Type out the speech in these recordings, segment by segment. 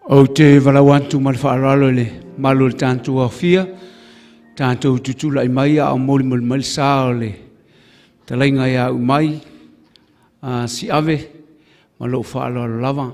Ou te valaau atu ma le faaaloalo i le malu o le tatou aofia, tatou tutulai mai a o molimoli mai le sa o le fetalaiga ia Uumai Siave ma lou faaaloalo lava.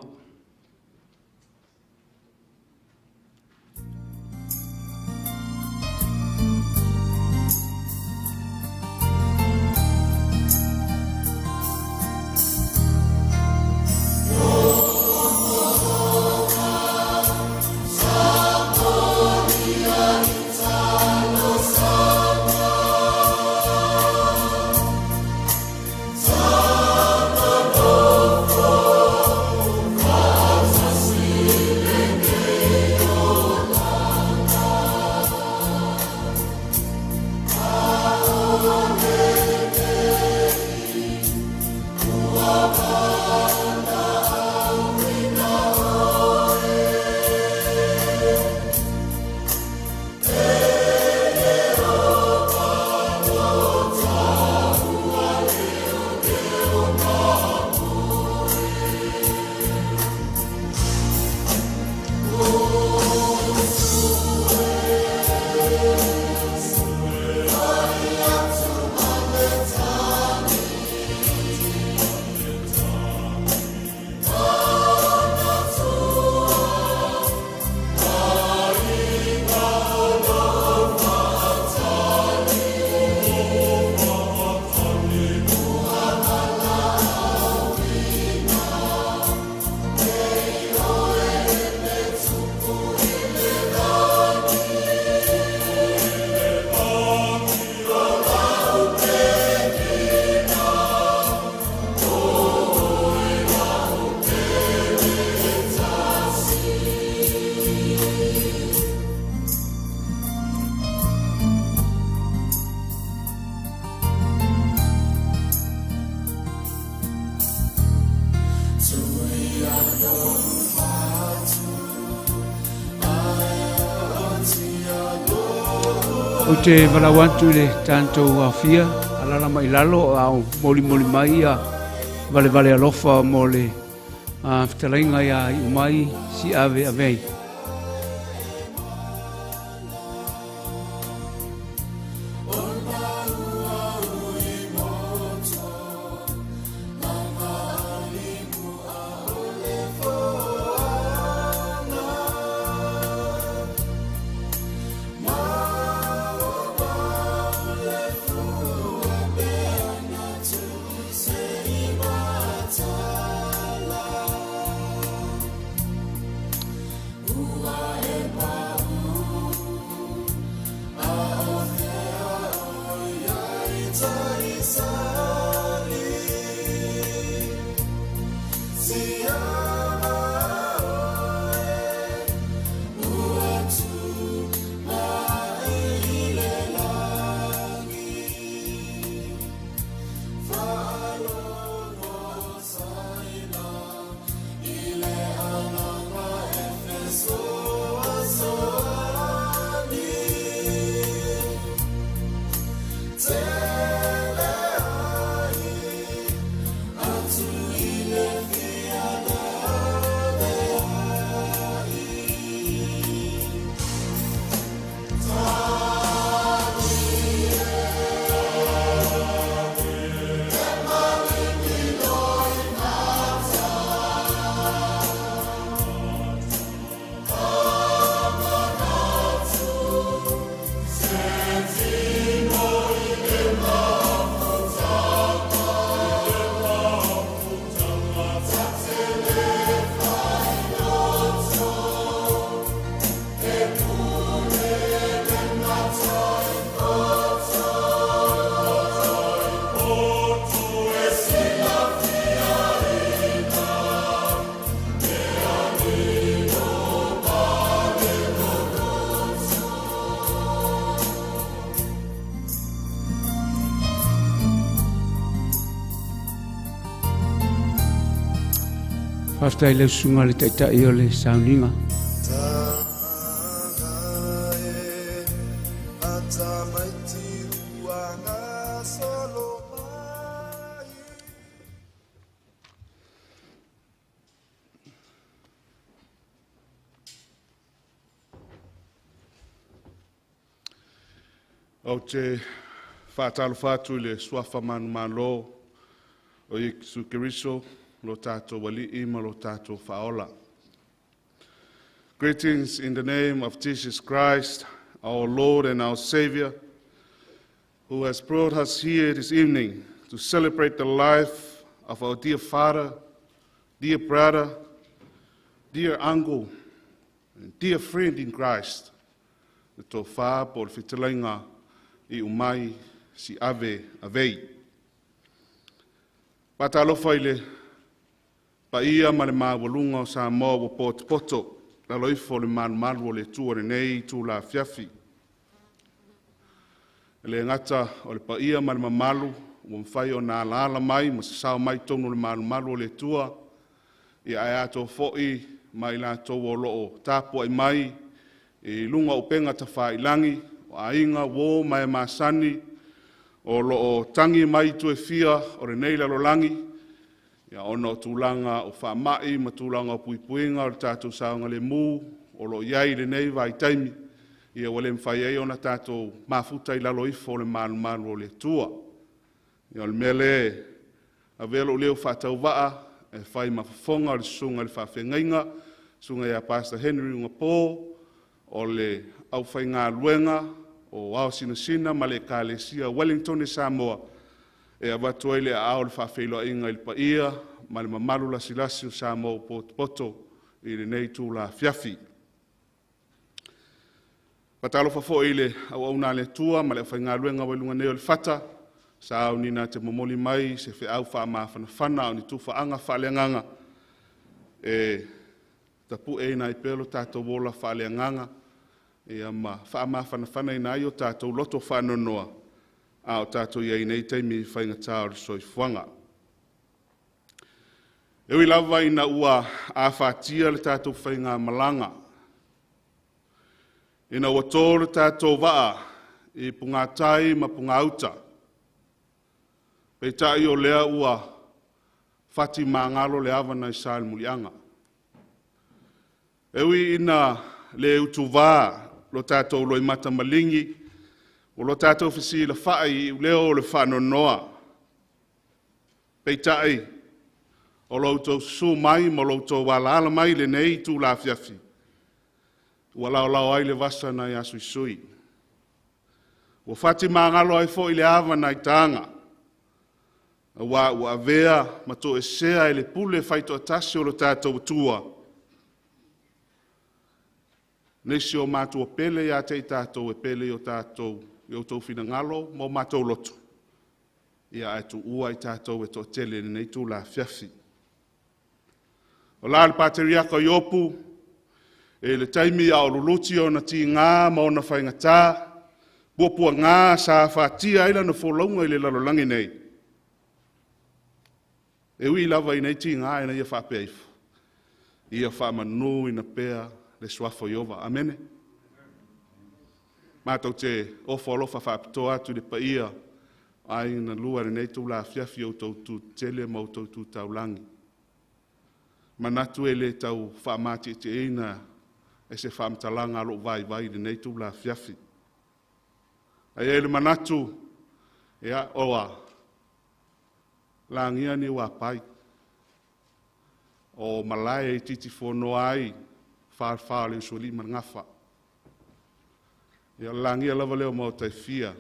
Ou te valaau atu i le tatou aofia, alala mai lalo a o molimoli mai ia valevale alofa mo le fetalaiga ia Iumai Siave Avei. Faafetai i lau susuga i le Taitai o le sauniga. Ou te faatalofa atu i le suafa manumalo o Iesu Keriso, lo tatou Alii ma lo tatou Faaola. Greetings in the name of Jesus Christ, our Lord and our Savior, who has brought us here this evening to celebrate the life of our dear father, dear brother, dear uncle, and dear friend in Christ, le tofa po o le fetalaiga Iumai Siave Avei. Faatalofa i le paia ma le maualuga o Samoa ua potopoto lalo ifo o le malumalu o le Atua i lenei itula afiafi. E le gata o le paia ma le mamalu ua mafai ona alaala mai ma sasao mai i totonu o le malumalu o le Atua, ia ae atoa foi ma i latou o lo o tapuai mai i luga o upega tafailagi, o aiga, uo ma e masani o lo o tagi mai i itu e fia o lenei lalolagi, ona o tulaga o faamai ma tulaga o puipuiga o le tatou saogalemu o lo o i ai i lenei vaitaimi, ia ua le mafai ai ona tatou mafuta i lalo ifo o le malumalu o le Atua. Ia, o le mea lea e avea lou leo faatauvaa e fai ma fofoga o le susuga i le faafeagaiga, susuga ia Pastor Henry Ugapo, o le aufaigaluega o Ao Sinasina ma le Ekalesia Ueligitone Samoa, e avatu ai le aao o le faafeiloaiga i le paia ma le mamalu lasilasi o Samoa ua potopoto i lenei itula afiafi. Faatalofa foi i le auauna a le Atua ma le aufaigaluega ua i luga nei o le fata, sauni na te momoli mai se feau faamafanafana a o ni tufaaga faaleagaga e tapueina ai pea lo tatou ola faaleagaga, ia ma faamafanafanaina ai o tatou loto faanoanoa a o tatou i ai i nei taimi faigata o le soifuaga. E ui lava ina ua afatia le tatou faigamalaga, ina ua to le tatou vaa i pugatai ma pugauta, peitai o lea ua fati magalo le ava nai Salemuliaga. E ui ina le utuva lo tatou loimata maligi, o lo tatou fesilafai i iuleo o le faanoanoa, peitai, o lo outou susu mai ma lo outou alaala mai i lenei itula afiafi, ua laolao ai le vasa nai asuisui. Ua fati magalo ai foi le ava nai taga, aua ua avea ma toesea e le pule faitoatasi o lo tatou Atua nisi o matua pele ia te i tatou e pele i o tatou i outou finagalo ma o matou loto, ia ae tuua i tatou e toatele i lenei itula afiafi. O la le Pateriaka o Iopu, i le taimi a o luluti ona tiga ma ona faigata, puapuaga sa afatia ai lana folauga i le lalolagi nei, e ui lava i nei tiga ina ia faapea ifo, ia faamanuina pea le suafa o Ieova. Amene. Matou te ofo alofa faapitoa atu i le paia o aiga na lua i lenei itula afiafi i outou tu tetele ma outou tu taulagi. Manatu e le tau faamatietieina e se faamatalaga a lou vaivai i lenei itula afiafi. Ae i ai le manatu, ia, ua lagia Niuapai, o malae e titifonoa ai falefa o le Usoalii ma le Gafa. Ia, o le lagia lava lea o maota e fia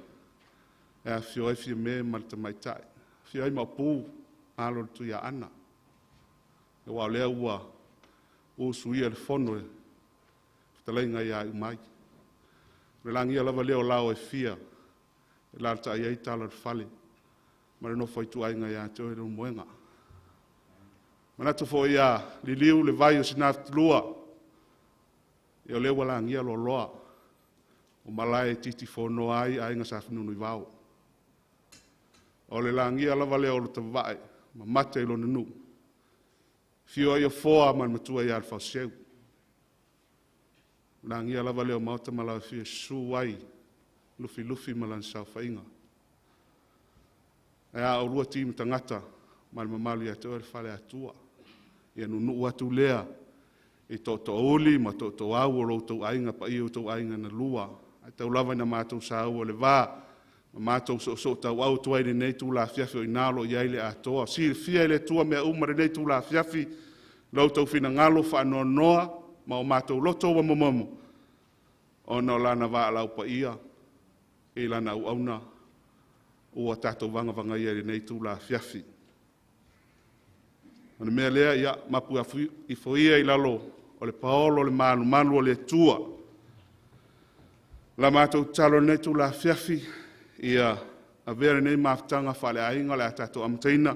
e afifio ai Fiame ma le Tamaitai, afio ai Maopu, alo o le Tuiaana, aua o lea ua usuia le fono e le fetalaiga ia Iumai. O le lagia lava lea o lao e fia e alaalatai ai tala o le fale ma le nofo a ituaiga ia te oe Leulumoega. Manatu foi ia liliu le vai o Sinaofatulua, ia o lea ua lagia loaloa o malae e titifonoa ai aiga Sa Fenunuivao. O le lagia lava lea o Lotavae, mamate i lona nuu, afio ai Afoa ma le matua ia Lefaoseu. O le lagia lava lea o Maota ma laoa e fia, susu ai Lufilufi ma lana saofaiga. Ae a oulua ti ma tagata ma le mamalu ia te oe le Faleatua. Ia nuunuu atu lea i tootoouli ma tootooau o lo outou aiga, paia o outou aiga na lua, ae tau lava ina matou saua i le va Ma matou soosoo tauau atu ai i lenei itula afiafi o i ina o lo o i ai le Atoa. Silafia e le Atua mea uma i lenei itula afiafi, lo outou finagalo faanoanoa ma o matou loto ua momomo, ona o Lana valaau paia i Lana auauna ua tatou vagavaga ia i lenei itula afiafi. O le mea lea, ia mapu ifo ia i lalo o le paolo o le malumalu o le Atua. La matou tatalo i lenei itula afiafi, ia avea lenei mafutaga faaleaiga o le a tatou amataina, e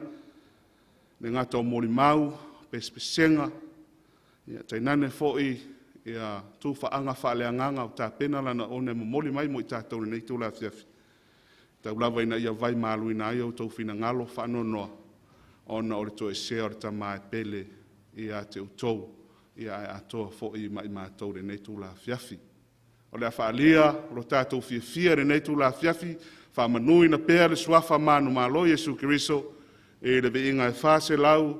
le gata o molimau, pesepesega, ia tainane foi ia tufaaga faaleagaga ua tapena Lana auauna e momoli mai mo i tatou i lenei itula afiafi, tau lava ina ia vaimaluina ai outou finagalo faanoanoa ona o le toesea o le Tama e pele ia te outou, ia ae atoa foi ma i matou i lenei itula afiafi. O le a faaalia lo tatou fiafia i lenei itula afiafi, faamanuina pea le Suafa manumalo o Iesu Keriso i le viiga e 490,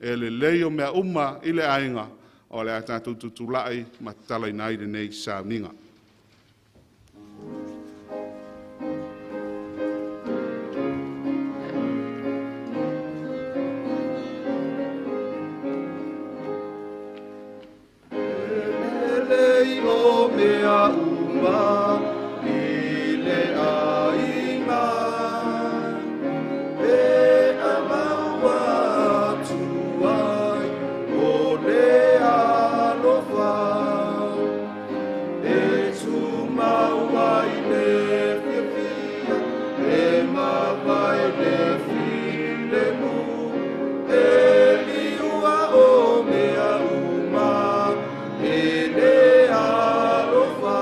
e lelei o mea uma i le aiga, o le a tatou tutulai ma tatalaina ai lenei sauniga. Lelei o mea uma i le aiga, pe a maua atu ai o le alofa, e tumau ai le fiafia, e mavae le filemu, e liua o mea uma i le alofa.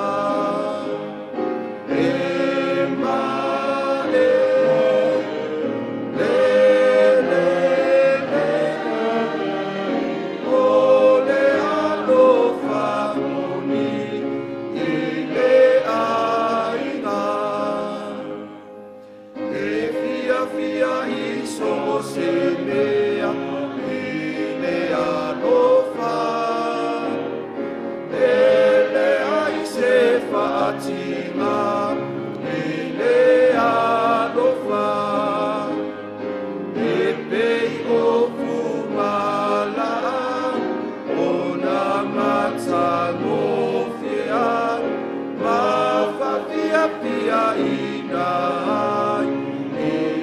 E ma e le le le, o le alofa moni i le aiga. E fiafia i so o se mea i le alofa, e leai se faatiga i le alofa. E pei o fumalaa ona matagofie ai, ma faafiafiaina ai i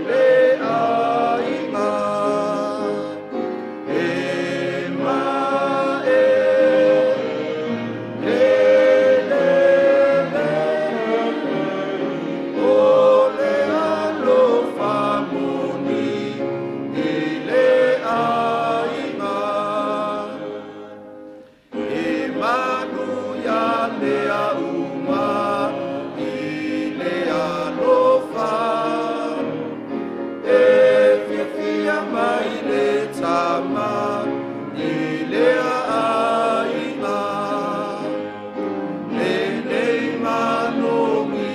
le aiga. E ma e le le le, o le alofa moni i le aiga. E manuia mea uma i le alofa, e fiafia mai le Tama i le aiga. Lelei manogi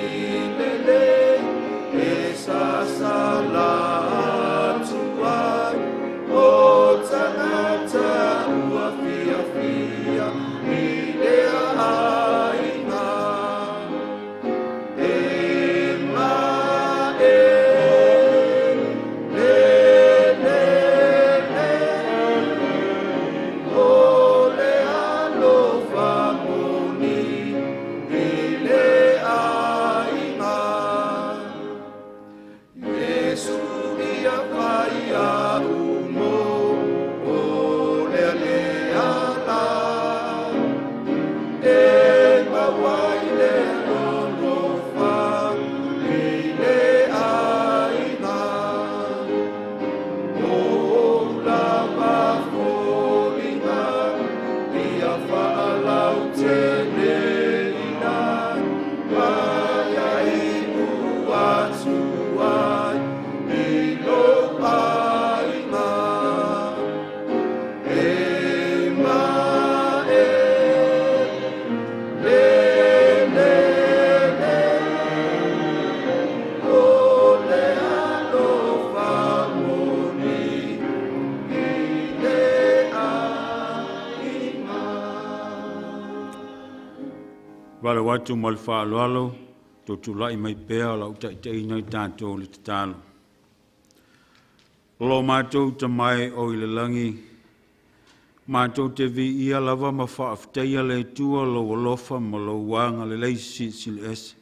lelei, e sasala atu ai, o tagata ua fiafia i le aiga. E ma e le le le, o le alofa moni i le aiga. Iesu ia fai umo o le le ala, e maua i le alofa i le aiga. O lava foliga ia faalauteleina, ma ia iu atu ai i lou aiga. E ma e le le le, o le alofa moni i le aiga. Valaau atu ma le faaaloalo Tou tulai mai pea o le a ou taitaiina i tatou i le tatalo. Lo matou Tama e o i le lagi, matou te viia lava ma faafetaia le Atua lou alofa ma lou agalelei silisili ese.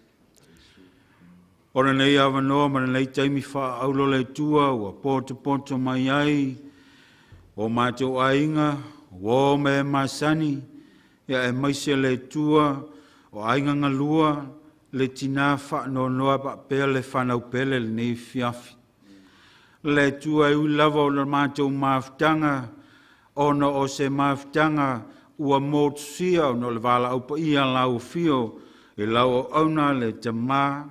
O lenei avanoa ma lenei taimi faaauro le Atua ua potopoto mai ai o matou aiga, uo ma e masani, ia aemaise le Atua o aiga galua, le tina faanoanoa faapea le fanau pele lenei afiafi. Le Atua e ui lava o le matou mafutaga, ona o se mafutaga ua motusia ona o le valaau paia lau afio i lau auauna le Tama,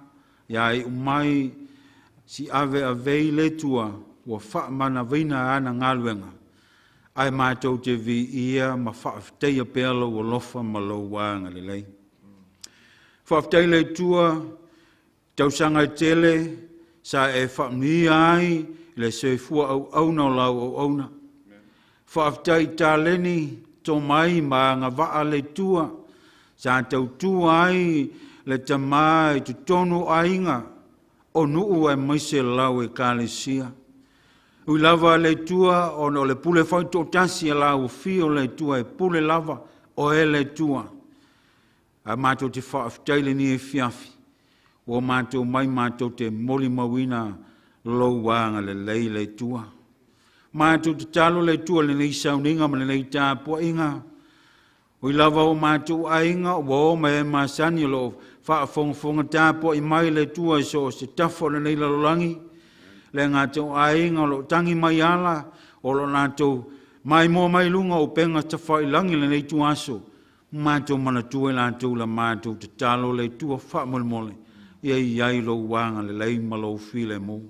ia iu mai si ave avei le Atua ua faamanavaina ana galuega, ae matou te viia ma faafetaia pea lou alofa ma lou agalelei. Faafetai le Atua, tausaga e tele sa e faamanuia ai le soifua auauna o lau auauna. Faafetai i taleni, tomai ma agavaa le Atua sa tautua ai le Tama i totonu o aiga, o nuu aemaise lau Ekalesia. Ui lava le Atua ona o le pule faitoatasi a lau afio le Atua e pule lava oe le Atua. A matou te faafetai lenei afiafi, ua matou mai matou te molimauina lou agalelei le Atua. Matou tatalo le Atua lenei sauniga ma lenei tapuaiga, ui lava o matou aiga ua o ma e masani o loo faafogafoga tapuai mai le Atua i so o se tafa o lenei lalolagi, le gata o aiga o loo tagi mai ala, o lo latou maimoa mai luga o upega tafailagi lenei ituaso, matou manatua i latou la matou tatalo le Atua faamolemole, ia i ai lou agalelei ma lou filemu.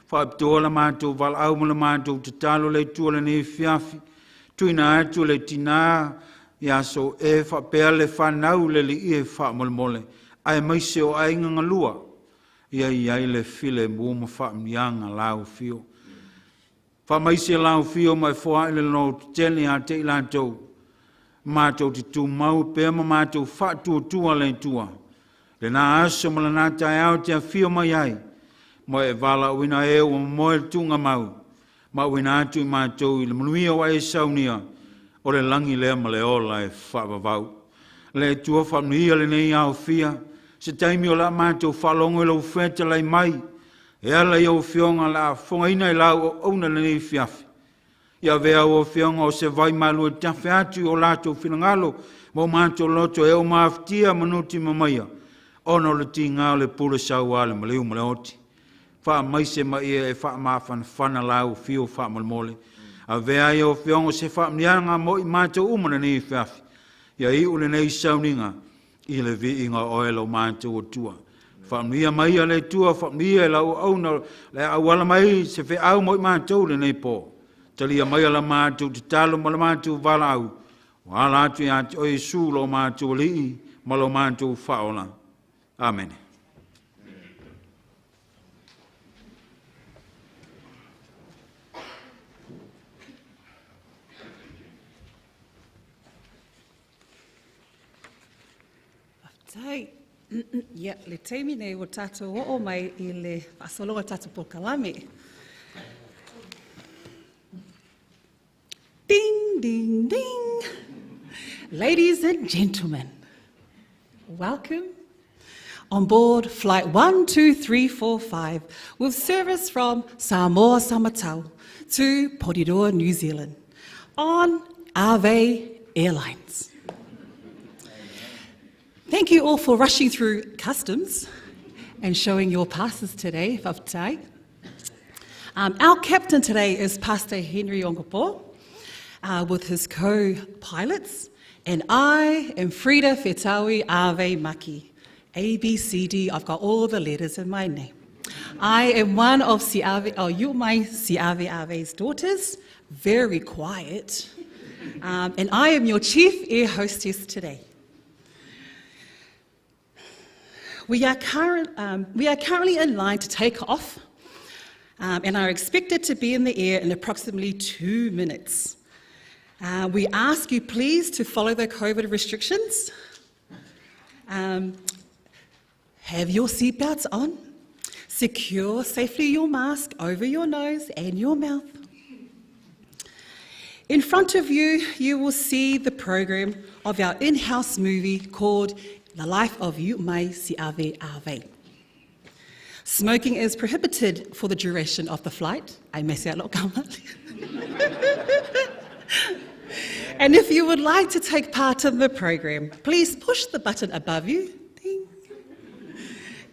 Faapitoa la matou valaau ma le matou tatalo le Atua lenei afiafi, tuuina atu le tina ia so e faapea le fanau le alii e faamolemole, aemaise o aiga galua, ia i ai le filemu ma faamanuiaga lau afio. Faamaise lau afio ma e foai le lototetele ia te i latou, matou te tumau pea ma matou faatuatua le Atua, lena aso ma lena taeao te afio mai ai, ma e valaauina e ua momoe le tuugamau, ma auina atu i matou i le manuia ua e saunia, o le lagi lea ma le ola e faavavau. Le Atua faamanuia lenei aofia, se taimi o le a matou faalogo i lau fetalai mai, e ala i au afioga o le a fofogaina e lau auauna lenei afiafi. Ia avea au afioga o se vai malu e tafe atu i o latou finagalo ma o matou loto e oo mafatia ma nutimamaia, ona o le tiga o le pule saua le maliu ma le oti. Faamaise ma ia e faamafanafana lau afio faamolemole. Avea ai au afioga o se faamanuiaga mo i matou uma lenei afiafi. Ia iu lenei sauniga i le viiga o oe lo matou Atua. Faamanuia mai le Atua, faamanuia i lau auauna le auala mai se feau mo i matou lenei po. Talia mai la matou tatalo ma la matou valaau, ua ala atu ia te oe Iesu lo matou Alii ma lo matou Faaola. Amene. Faafetai. Ia, le taimi nei ua tatou oo mai i le faasologa o tatou polokalame. Ding, ding, ding. Ladies and gentlemen, welcome on board Flight 12345 with service from Samoa Samatau to Porirua, New Zealand on Ave Airlines. Thank you all for rushing through customs and showing your passes today, faafetai. Our captain today is Pastor Henry Ongopo with his co-pilots, and I am Frida Fetaui Ave Maki. A, B, C, D, I've got all the letters in my name. I am one of Siave, oh, you're my Siave Ave's daughters, very quiet, and I am your chief air hostess today. We are currently in line to take off and are expected to be in the air in approximately 2 minutes. We ask you please to follow the COVID restrictions. Have your seatbelts on. Secure safely your mask over your nose and your mouth. In front of you, you will see the program of our in-house movie called The Life of Iumai Siave Avei. Smoking is prohibited for the duration of the flight. I may say And if you would like to take part in the program, please push the button above you. Ding.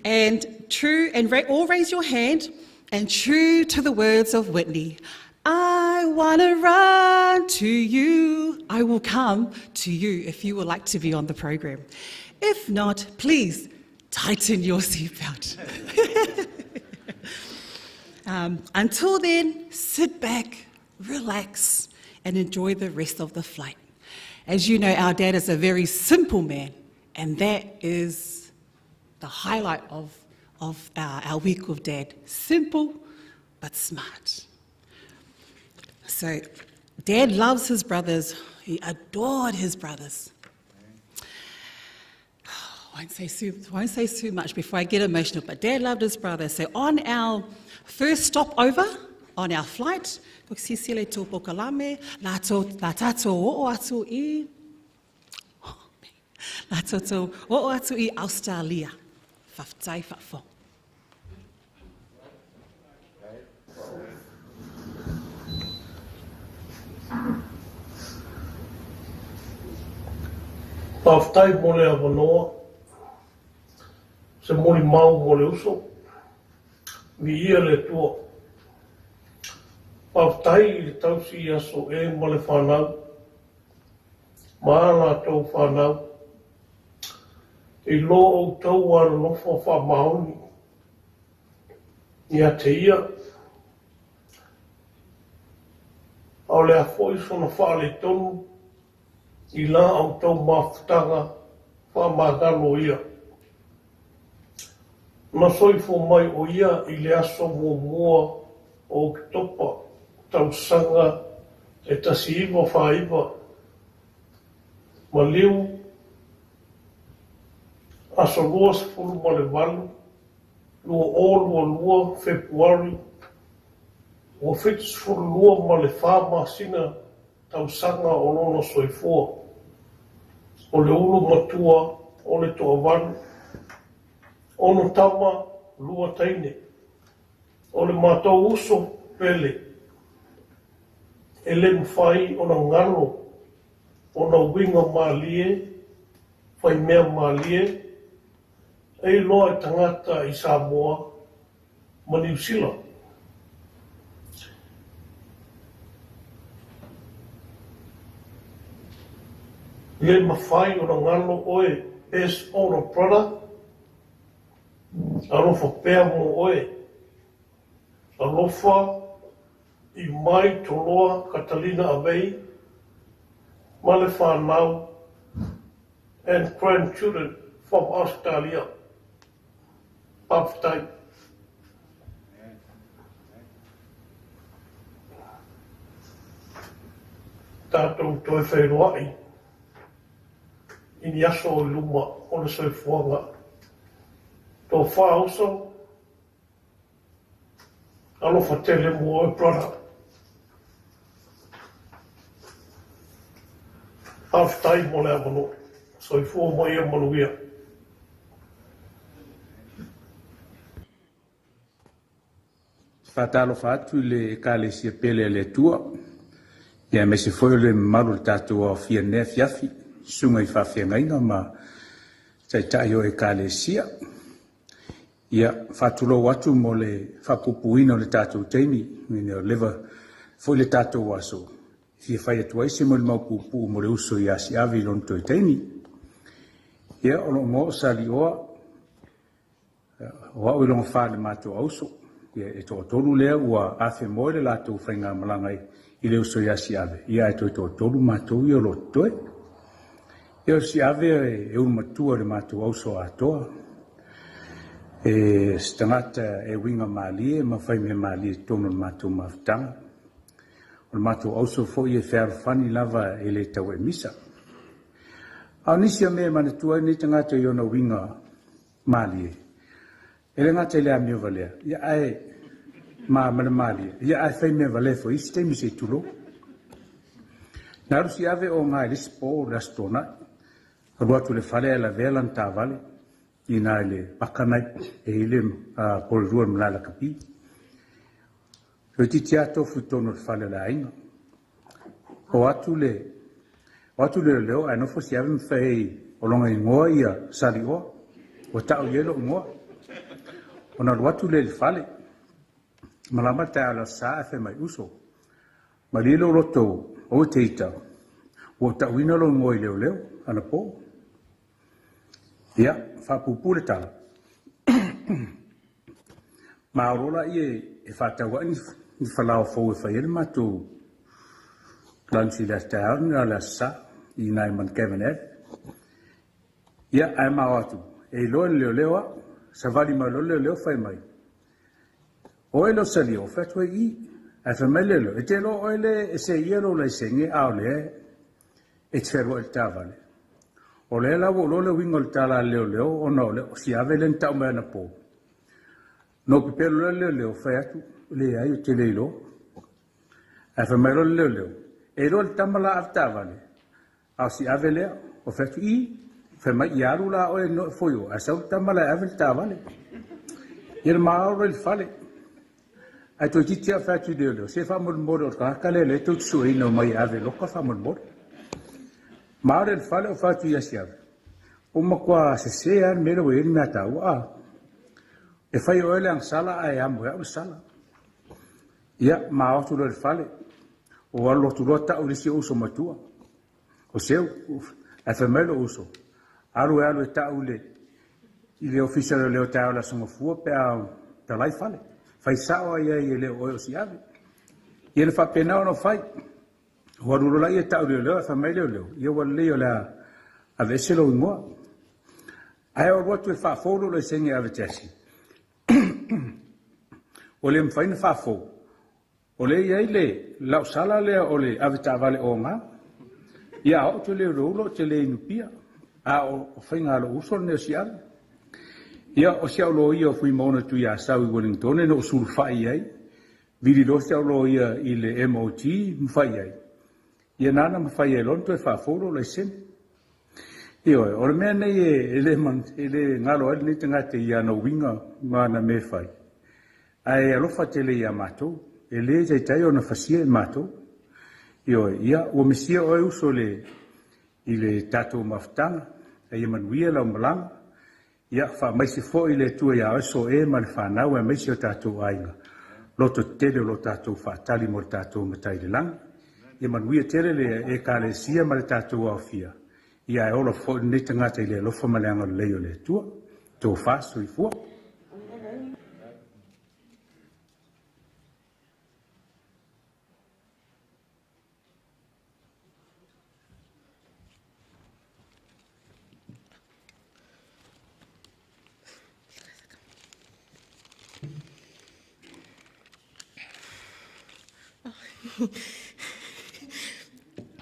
And true and or raise your hand and true to the words of Whitney. I want to run to you. I will come to you if you would like to be on the program. If not, please tighten your seatbelt. Until then, sit back, relax, and enjoy the rest of the flight. As you know, our dad is a very simple man, and that is the highlight of our week with Dad. Simple, but smart. So, Dad loves his brothers. He adored his brothers. I won't say too much before I get emotional, but Dad loved his brother. So on our first stopover, on our flight, la tātou o atu i Australia. Whawhtai whawhong. Whawhtai mo le awanoa, se moli mau mo le uso, mi ia le tua. Whawhtai i le tausi i aso e ma le whanau, ma la tau whanau, i lo o tau a nofo wha maoni, ia te ia, au le afoi sona whaale tonu, i la au tau mafutanga wha māgalo ia. Na soifo mai o ia i le aso mua o Oketopa, tausaga e 1949, maliu aso 28, 2022, Februari, ua 72 ma le 4 masina tausaga o lona soifua, o le ulu matua o le toavalu, ono tama lua taine, o le mātou uso pele, e le mwhai o na ngalo, o na winga mālie, whai mea mālie, e loa e tangata i Samoa ma Niu Sila. Le mawhai o na ngalo oe, best older brother, alofa pea mo oe, alofa i mai toloa Catalina Avei, ma le whanau and grandchildren from Australia. Paftai. Tātou toi whairoai, i ni aso o luma o le soifuaga. Tō whaoso, alofa tele mo oe brother. Paftai mo le awano, soifua mai e manuia. Whātalo whaatu le ekalesia pele le tua. Ia me se foi le malu le tātou au fia nea fiafi. Sunga i whawhiangainga ma taitai o ekalesia. Ia whātulo atu mo le whapupuina o le tātou teimi. Mene o lewa foi le tātou aso. Fia whai atu ai se mo le maupupu mo le uso i asi avi lon toi teimi. Ia o lo ngo sali oa. O au i longa wha le mātou auso. Ia e tō tolu lea ua awhe moe le lātou whainga malanga i le uso i asi ave. Ia e toi tō tolu mātou i o loto toe. Ia o si ave e uru matua le mātou auso atoa. E stangata e winga mālie ma whai me mālie tōno le mātou mafutanga. O le mātou auso fo i e whearwhani lava e le tau e misa. A nisi a mea manatua ni tangata i ona winga mālie. E le gata i le amio valea, ia ae ma ma le malie, ia ae fai mea valea foi isi taimi se i tulou. Na alu Siave o oga i le isi po o le Aso Toonai. Alu atu i le fale ae lavea lana taavale i ina i le paka na e i le polenua i le malae lakapi. Toeitiiti lava tofu i totonu o le fale o le aiga. O atu le o atu le leoleo ae nofo Siave ma fai ai o lona igoa ia Salioa. Ua ta'u i ai lo'u igoa. Ona alu atu lea i le fale, malama le taeao o le Aso Sa ae fai mai, uso, malie lou loto aua e te ita, ua ou ta'uina lou igoa i leoleo anapo. Ia, faapuupuu le tala, ma o loa lea e faatau ai ni falaoa fou e fai ai le matou lunch i le aso taeao na le Aso Sa i ina i Mount Gavin Ave. Ia, ae ma o atu, e iloa e le leoleo au. Savali mai loa le leoleo fai mai, oe le o Salio, fai atu ai i. Ae fai mai le leoleo, e te iloa oe le e seia lou laisene a o lea e te fealuai i le taavale. O lea la ua ou iloa le uiga o le tala a le leoleo ona o le Siave lea na tau mai anapo. Na ou pepelo loa le leoleo, fai atu, leai ou te le iloa. Ae fai mai loa le leoleo, e iloa le tama la avetaavale, a o Siave lea. O fai atu, i, fai mai, ia alu la oe no foi o, ae sau le tama la e ave le taavale. Ia le ma o le fale. Ae toeitiiti lava fai atu i leoleo, se faamolemole o le tagata lea lea tou te sueina mai e ave loka faamolemole. Ma o le fale o fai atu ia Siave, ua matua sese lava le mea lea ua i ai le mea taua. A, e fai e oe le agasala ae amo e au le sala. Ia, ma o atu loa i le fale, o alu atu loa ta'u i le isi ou uso matua. O Seu, ae fai mai lou uso, alu e alu e ta'u i le ofisa o leoleo taeao o le Aso Gafua pe a talai fale. Fai sa'o ai ai e le o oe o Siave. Ia na faapena ona fai. Ua alu loa laia ta'u i leoleo ae fai mai leoleo, ia ua lelei o le a aveese lou igoa. Ae o alu atu e faafou lou laisene e ave taxi. Ua le mafai ona faafou. O lea e i ai le lau sala lea o le avetaavale oga. Ia a oo atu i le ula ou te le inupia. A o faiga a lou uso lenei o Siale. Ia o si au loia o Fuimaono Tuiasau i Wellington na ou sulufai i ai. Vili loa si au loia i le MOT ma fai ai. Ia nana ma fai ai loa ona toe faafou lou laisene. Ioe, o le mea nei e le galo ai lenei tagata i ana uiga ma ana mea e fai. Ae alofa tele iā matou, e le taitai ona fasia i matou. Ioe, ia, ua misia oe uso i le tatou mafutaga, a ia manuia lau malaga. Ia, faamaise foi le Atua iā oe Soe ma le fanau aemaise o tatou aiga. Loto tetele o lo tatou faatali mo le tatou Matai i le lagi. Ia manuia tele le Ekalesia ma le tatou aofia. Ia ae ola foi lenei tagata i le alofa ma le agalelei o le Atua. Tofa soifua.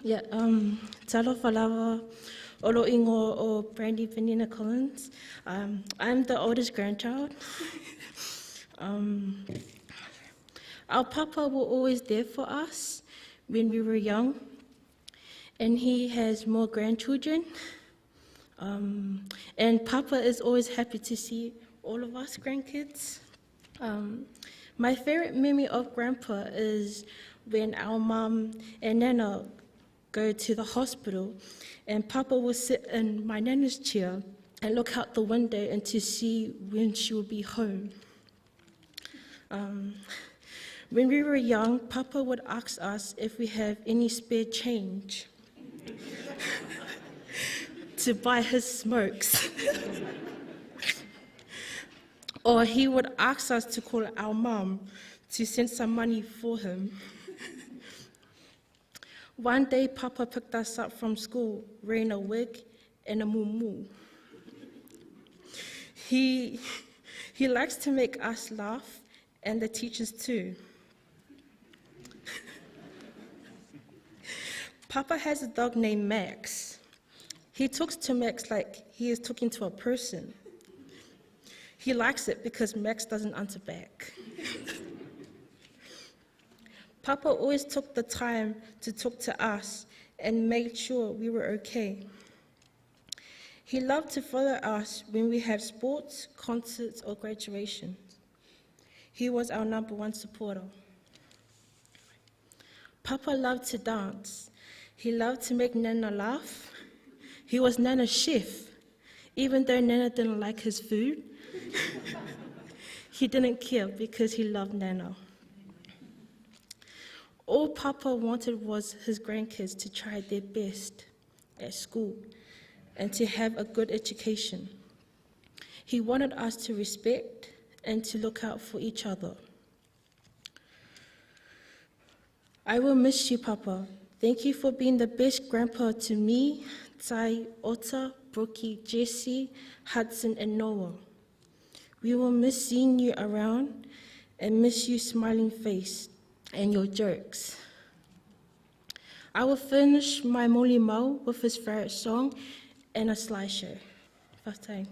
Yeah, talofa lava o lou ingoa o Brandy Penina Collins. I'm the oldest grandchild. Our papa were always there for us when we were young, and he has more grandchildren. And Papa is always happy to see all of us grandkids. My favorite memory of Grandpa is when our mum and Nana go to the hospital, and Papa will sit in my Nana's chair and look out the window and to see when she will be home. When we were young, Papa would ask us if we have any spare change to buy his smokes. Or he would ask us to call our mum to send some money for him. One day, Papa picked us up from school wearing a wig and a muumuu. He likes to make us laugh, and the teachers too. Papa has a dog named Max. He talks to Max like he is talking to a person. He likes it because Max doesn't answer back. Papa always took the time to talk to us and made sure we were okay. He loved to follow us when we have sports, concerts, or graduations. He was our number one supporter. Papa loved to dance. He loved to make Nana laugh. He was Nana's chef, even though Nana didn't like his food. He didn't care because he loved Nana. All Papa wanted was his grandkids to try their best at school and to have a good education. He wanted us to respect and to look out for each other. I will miss you, Papa. Thank you for being the best grandpa to me, Tai, Ota, Brookie, Jesse, Hudson, and Noah. We will miss seeing you around and miss your smiling face and your jokes. I will finish my Moli Mo with his favorite song and a slideshow. Faafetai.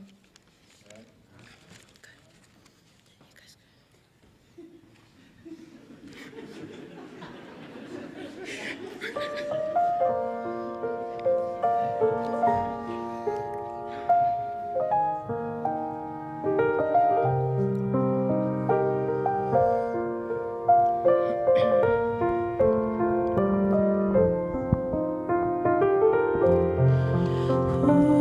Ooh.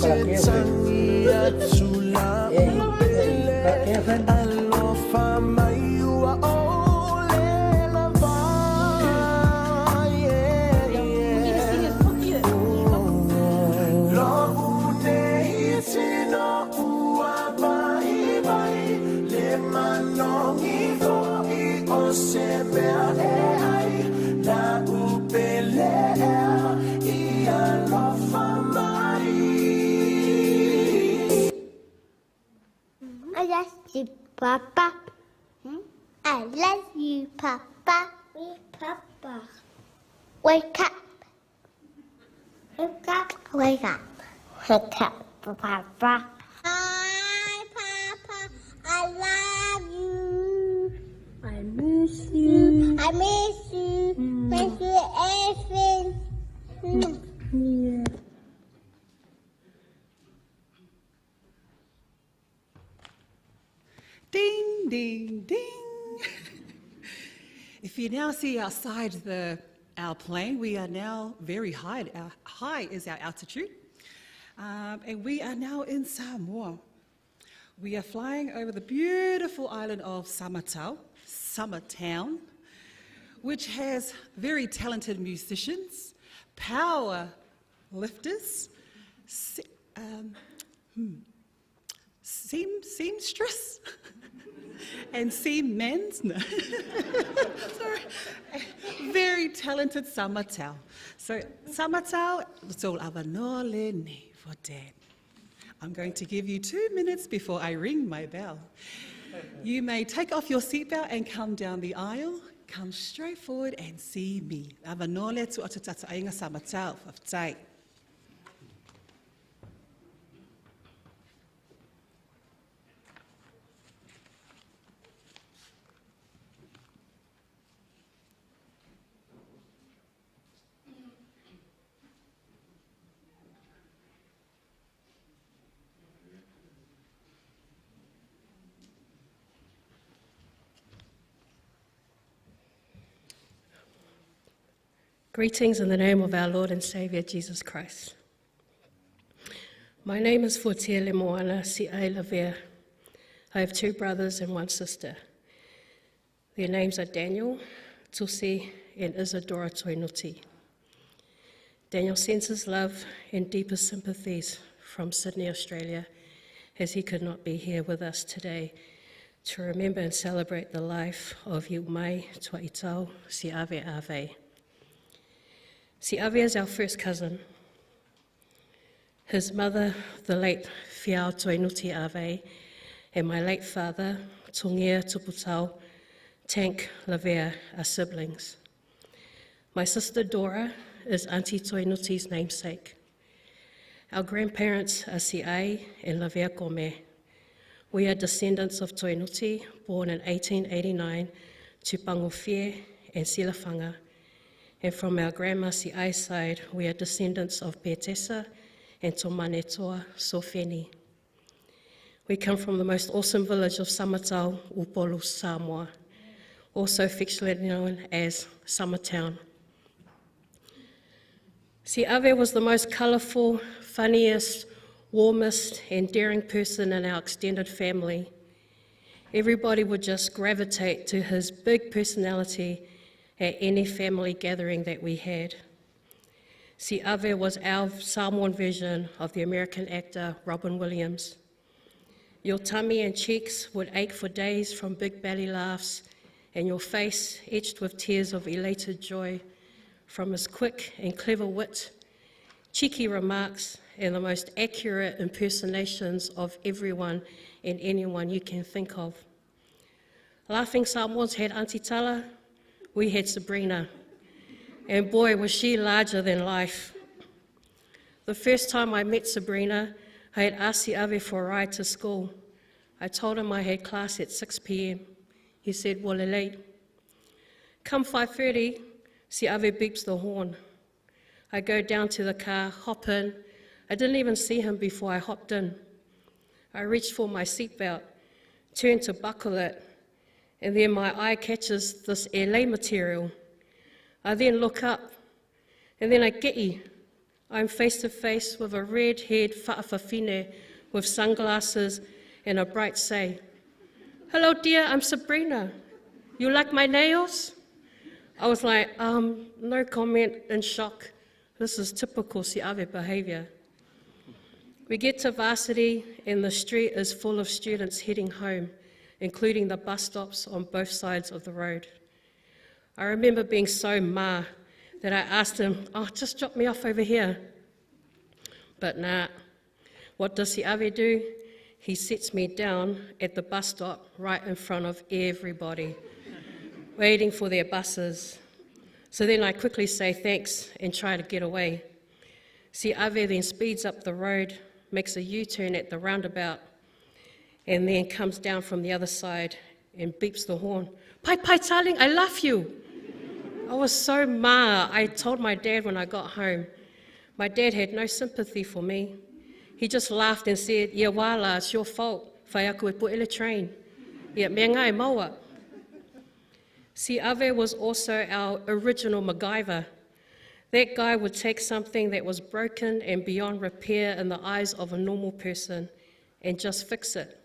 se tagi atu lau pele Alofa mai ua ʻole lava yeah, yeah. Lo'u nei tino ua vaivai Le manogi fo'i o se mea e ai La'u pele ea i alofa mai. I love you, Papa. I love you, Papa. We Papa. Wake up. Wake up. Wake up. Wake up, Papa. Hi, Papa. I love you. I miss you. I miss you. Miss you, everything. Yeah. Ding, ding, ding. If you now see outside our plane, we are now very high. Our, high is our altitude. And we are now in Samoa. We are flying over the beautiful island of Samatau, Summertown, which has very talented musicians, power lifters, seamstress, and seamen. No. Sorry. Very talented Samatau. So Samatau, it's all avanole ni for Dan. I'm going to give you 2 minutes before I ring my bell. You may take off your seatbelt and come down the aisle. Come straight forward and see me. Avanole tu atutata ainga Samatau. Whaftai. Greetings in the name of our Lord and Saviour Jesus Christ. My name is Fortia Lemoana Si'ai Lavea. I have 2 brothers and 1 sister. Their names are Daniel, Tusi, and Isadora Toinuti. Daniel sends his love and deepest sympathies from Sydney, Australia, as he could not be here with us today to remember and celebrate the life of Iumai Tuaitau Si'ave Ave. Si'ave is our first cousin. His mother, the late Fiao Toinuti Ave, and my late father, Tongia Tuputau Tank Lavea, are siblings. My sister Dora is Auntie Toinuti's namesake. Our grandparents are Si'ai and Lavea Kome. We are descendants of Toinuti, born in 1889 to Pangofie and Silafanga. And from our grandma Si'ai side, we are descendants of Petesa and Tomanetoa Sofeni. We come from the most awesome village of Samatau, Upolu, Samoa, also affectionately known as Summertown. Si'ave was the most colourful, funniest, warmest, and daring person in our extended family. Everybody would just gravitate to his big personality at any family gathering that we had. Si'ave was our Samoan version of the American actor Robin Williams. Your tummy and cheeks would ache for days from big belly laughs, and your face etched with tears of elated joy from his quick and clever wit, cheeky remarks, and the most accurate impersonations of everyone and anyone you can think of. Laughing Samoans had Auntie Tala, we had Sabrina, and boy was she larger than life. The first time I met Sabrina, I had asked Si'ave for a ride to school. I told him I had class at 6 p.m. He said, well, late. Come 5:30, Si'ave beeps the horn. I go down to the car, hop in. I didn't even see him before I hopped in. I reached for my seatbelt, turned to buckle it, and then my eye catches this LA material. I then look up, and then I get you. I'm face to face with a red haired fa'afafine with sunglasses and a bright say, Hello, dear, I'm Sabrina. You like my nails? I was like, no comment, in shock. This is typical Siave behavior. We get to varsity, and the street is full of students heading home, including the bus stops on both sides of the road. I remember being so ma that I asked him, Oh, just drop me off over here. But nah, what does Siave do? He sets me down at the bus stop right in front of everybody, waiting for their buses. So then I quickly say thanks and try to get away. Siave then speeds up the road, makes a U turn at the roundabout, and then comes down from the other side and beeps the horn. Pai, pai, darling, I love you. I was so ma. I told my dad when I got home. My dad had no sympathy for me. He just laughed and said, Ia wala, it's your fault. Whai aku e po ele train. Ia mea ngai maua. Siave was also our original MacGyver. That guy would take something that was broken and beyond repair in the eyes of a normal person and just fix it.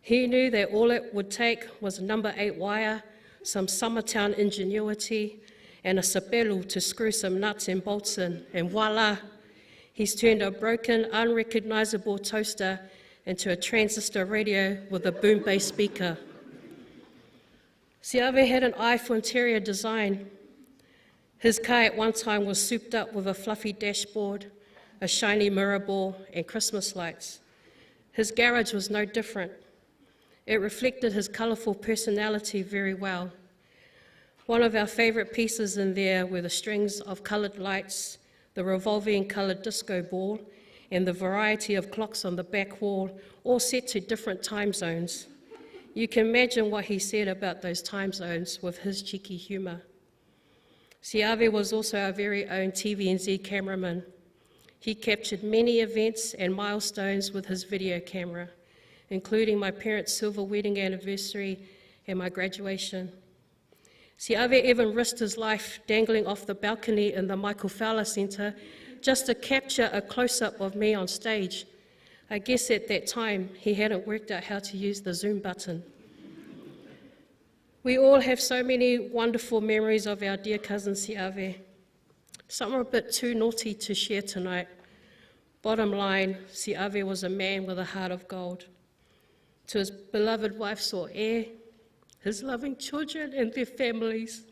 He knew that all it would take was a number 8 wire, some Summertown ingenuity, and a sapelu to screw some nuts and bolts in, and voila, he's turned a broken, unrecognizable toaster into a transistor radio with a boom-based speaker. Siave had an eye for interior design. His car at one time was souped up with a fluffy dashboard, a shiny mirror ball, and Christmas lights. His garage was no different. It reflected his colourful personality very well. One of our favourite pieces in there were the strings of coloured lights, the revolving coloured disco ball, and the variety of clocks on the back wall, all set to different time zones. You can imagine what he said about those time zones with his cheeky humour. Siave was also our very own TVNZ cameraman. He captured many events and milestones with his video camera, including my parents' silver wedding anniversary and my graduation. Siave even risked his life dangling off the balcony in the Michael Fowler Centre just to capture a close-up of me on stage. I guess at that time he hadn't worked out how to use the zoom button. We all have so many wonderful memories of our dear cousin Siave. Some are a bit too naughty to share tonight. Bottom line, Siave was a man with a heart of gold. To his beloved wife, So'e, his loving children and their families,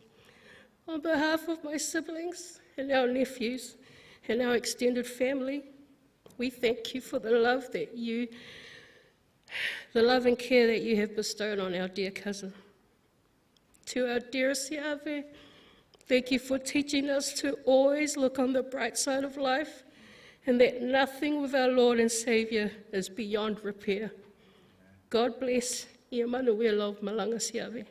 on behalf of my siblings and our nephews and our extended family, we thank you for the love that you, the love and care that you have bestowed on our dear cousin. To our dearest Siave, thank you for teaching us to always look on the bright side of life and that nothing with our Lord and Saviour is beyond repair. God bless. Ia manuia malanga Siave.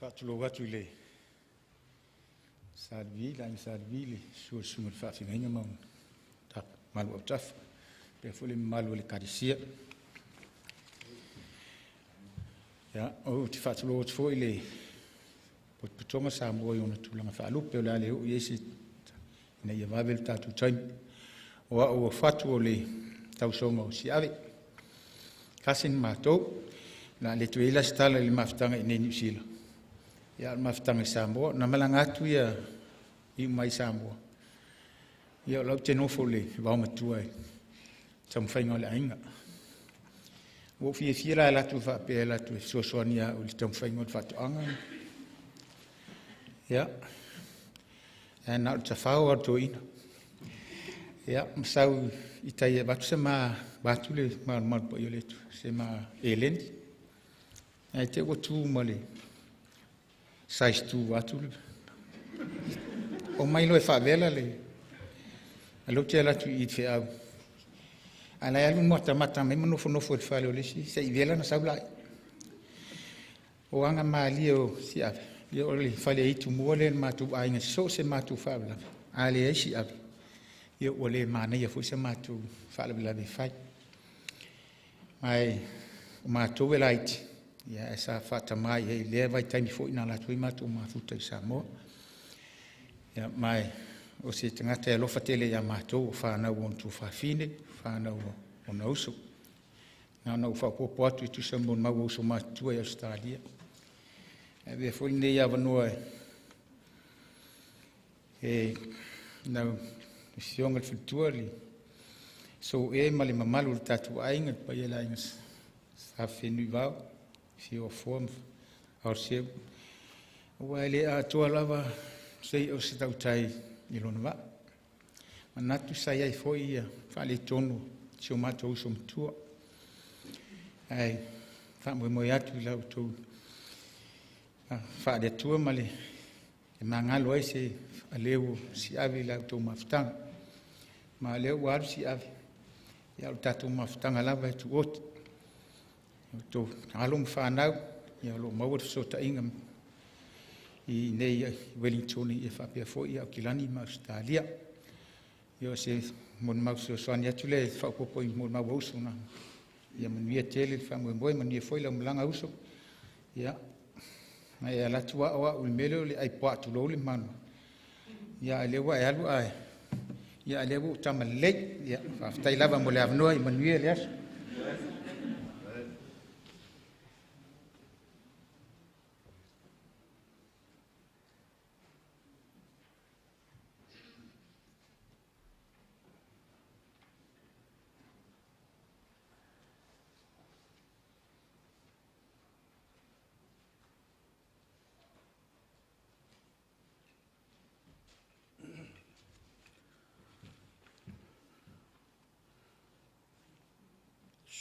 Faatulou atu i le Salvi, la Salvi, le suasuga o le faafeagaiga ma ona malu autafa, pea foi le mamalu o le Ekalesia. Ia, ou te faatulou atu foi i le potopotoga Samoa i ona tulaga faalupe o le a le oo i ai se ina ia vave le tatou taimi. O au ua fatu o le tausoga o Siave. Kasi ni matou, na le toe ila se tala i le mafutaga i nei Niu Sila. Ia, o le mafutaga i Samoa, na malaga atu ia i mai Samoa. Ia, o lau te nofo le vaomatua i taumafaiga o le aiga. Ua ou fiafia la e latou faapea e latou e fesoasoani au i le taumafaiga o le faatoaga. Ia, ae na o le tafao o le toeaina. Ia, ma sau i tai e avatu se ma atu le malumalu paia o le Atua, se ma eleni. Ae te ua tu ma le size 2 atu le. O mai loa e faavela le a lou te ala atu i i te feau. Ae la e alu ma matamata mai ma nofonofo i le fale o le isi, se i vela ona sau laia. O aga malie o Siave, ia o le fale itumua lea i le matou aiga, so o se matou faalavelave, a leai Siave, ia ua le manaia foi se matou faalavelave e fai. Ae o matou e laiti, ia ae sa faatama i ai i lea vaitaimi foi na alu atu ai matou mafuta i Samoa. Ia, ma o se tagata e alofa tele ia matou o fanau o ona tuafafine, fanau o ona uso. Na ona ou faaopoopo atu e tusa ma molimau a uso matutua i Ausetalia. Ae avea foi lenei avanoa e lau Afioga i le Faletua, le Soe ma le mamalu o le tatou aiga, le paia o le aiga Sa Fenunuivao, Afio Afoa ma Aoliseu. Aua e le atoa lava se i'a o se tautai i lona vaa. Manatu sa i ai foi faaletonu o si o matou uso matua. Ae faamoemoe atu i la outou faale-Atua ma le magalo ai se aleu o Siave i la outou mafutaga. Ma o lea ua alu Siave, ia o le tatou mafutaga lava e tuoti. O outou alo ma fanau, ia o lo o maua le fesootaiga i inei i Wellington ia faapea foi Aukilani ma Ausetalia. Ia o se molimau fesoasoani atu lea e faaopoopo i molimau a uso na. Ia manuia tele le faamoemoe, manuia foi lau malaga uso. Ia, na e alu atu ao au i le mea lea o le ai puaa tulou le manu. Ia a lea ua e alu ae ia a lea ua ou tama lelei. Ia, faafetai lava mo le avanoa, ia manuia le aso.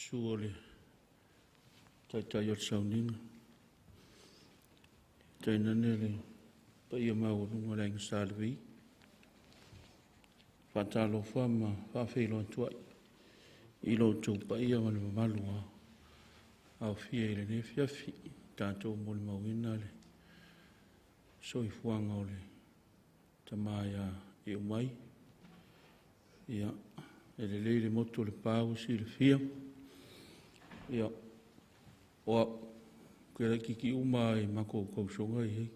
Susu o le Taitai o le Sauniga, tainane le paia maualuga o le Aiga Sa Levi. Faatalofa ma faafeiloai atu ai i lo outou paia ma le mamalu ua aofia i lenei afiafi, tatou molimauina le soifuaga o le tama ia Iumai. Ia, e lelei le motu o le pa ua silafia. Ia, o au, ou te laitiiti uma lava i matou tausoga e i ai.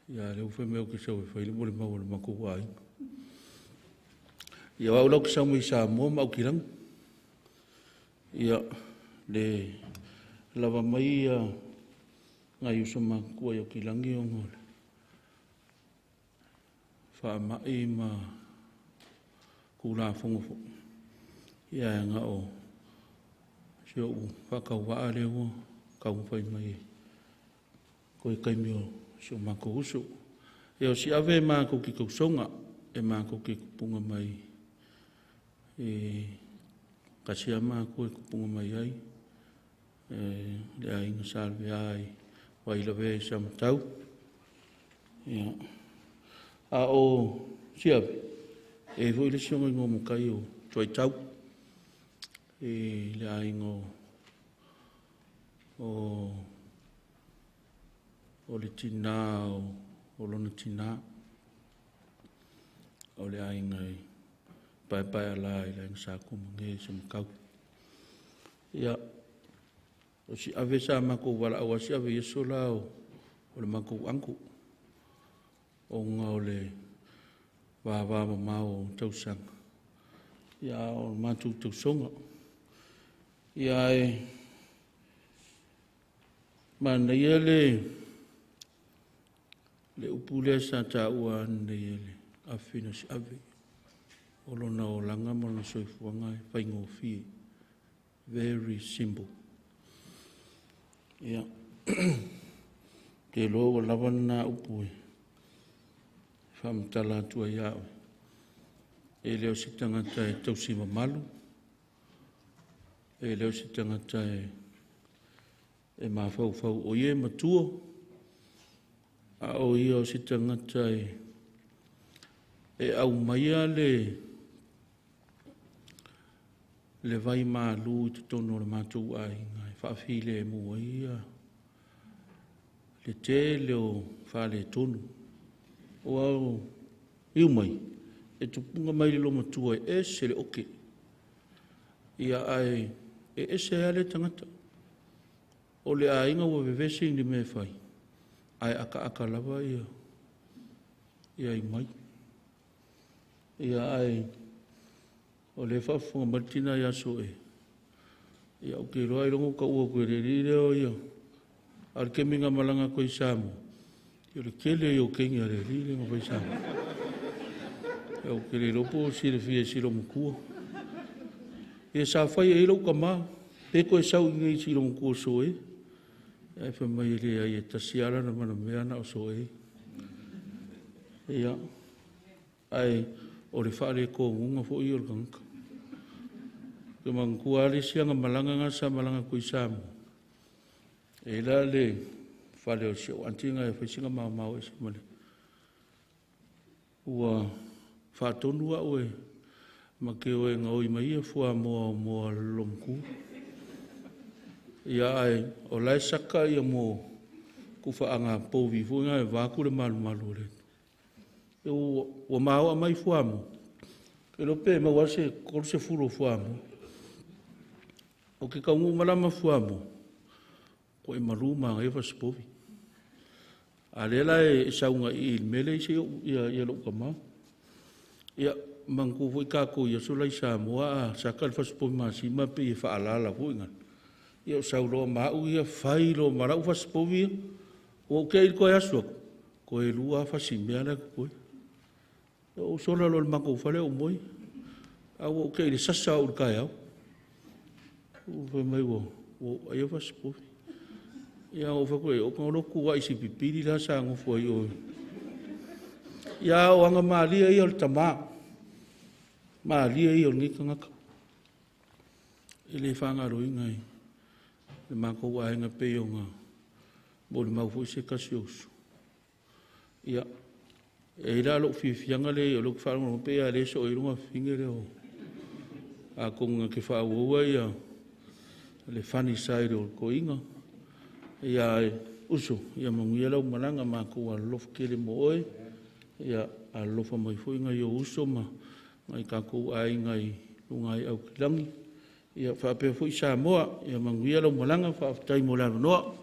Ia, a o lea ua fai mai ou te sau e fai le molimau a le matou aiga. Ia, o au la ou te sau mai Samoa ma Aukilani. Ia, le lava mai nai uso matutua i Aukilani ona o le faamai ma Tulafono foi, ia na o si ou faatauvaa lea ua taumafai mai e toe taimi o si o matou uso. Ia o Siave e matou te tausoga, e matou te tupuga mai i tasi lava matua e tupuga mai ai, le aiga Sa Lavea i Vailavea i Samatau. Ia, a o Siave, e i ai foi le isi ona igoa matai o Tuaitau i le aiga o le tina o lona tina, o le aiga i Paepaeala i le aiga Sa Tuamane i Samatau. Ia, o Siave sa matou valaau lava Siave i aso la o le matou uncle, ona o le vavamamao o tausaga, ia a o matou tausoga. Ia ae manaia le upu lea sa taua ananei e le afafine o Siave, o lona olaga ma lona soifuaga e faigofie, very simple. Ia, ou te iloa ua lava lena upu e faamatala atu ai ia oe. E le o se tagata e tausi mamalu, e le o se tagata e mafaufau o ia e matua, a o ia o se tagata e aumaia le le vai malu i totonu o le matou aiga e faafilemu ai ia le tele o faaletonu. Aua o iu mai, e tupuga mai le loomatua e ese le oke. Ia ae e ese ai lava le tagata. O le aiga ua vevesi i ni mea e fai, ae akaaka lava ia i mai. Ia ae o lea e faafofoga mai le tina ia Soe, ia ou te iloa ailoga ua taua atu e le alii lea o ia. A o le taimi na malaga atu ai i Samoa, ia o le tele ia o teine a le alii lea na fai i Samoa. Ia ou te le iloa po o silafia e si loomatua. Ia sa fai i ai lou tama, pe toe sau i inei i si loomatua Soe, ae fai mai e leai e tasi lava lana manamea na o Soe. Ia, ae o le faaletonuga foi ia o le tagata. Te manatua lava le isi aga malaga na sa malaga atu i Samoa, e la le fale o si ou aunty na e fai sina maomao ese ma le. Ua faatonu au e ma te o e gaoi mai ia fuamoa o moa a le loomatua. Ia ae o la e saka ia mo kufaaga povi foi na e vaatu le malumalu o le. Ua maoa mai fuamoa. E lo pe maua se 30 o fuamoa. O ke kaungu malama fuamoa, ko e malu ma ngai fasipovi. A le la e saunga i le mele isi ia ia lou tama. Ia manatua foi tātou i aso la i Samoa a saka le fasipovi masima pe i faalala foi ngana. Ia o sauloa ma au ia fai lo ma lau fasipovi ia. Ua ou te i koe aso aku, koe lua fasimea la koe. Ia o sola lo le matou fale o moi. A ua ou te i le sasa au le kaeao. Ua fai mai ua ai fasipovi. Ia o fai koe o ka loku ai si pipili la sa ngofo ai o. Ia o anga malia ia o le tama. Malia ia o le tangata. E le whangaro inga i le mākou aiga pei o ngā mo le mau foi se kasi o usu. Ia, e ila lou fiafiaga le o lou whaalongo pe a le so i lunga finge le o. A konga ke whaauaua ia le funny side o le koinga. Ia e usu, ia manguia lau malanga mākou alofa kele mo oe. Ia alofa mai foi ngai o uso ma ngai kākou aiga i lunga i aukilangi. Ia whaapea foi Samoa, ia manguia lau malanga, whaafetai mo le avanoa.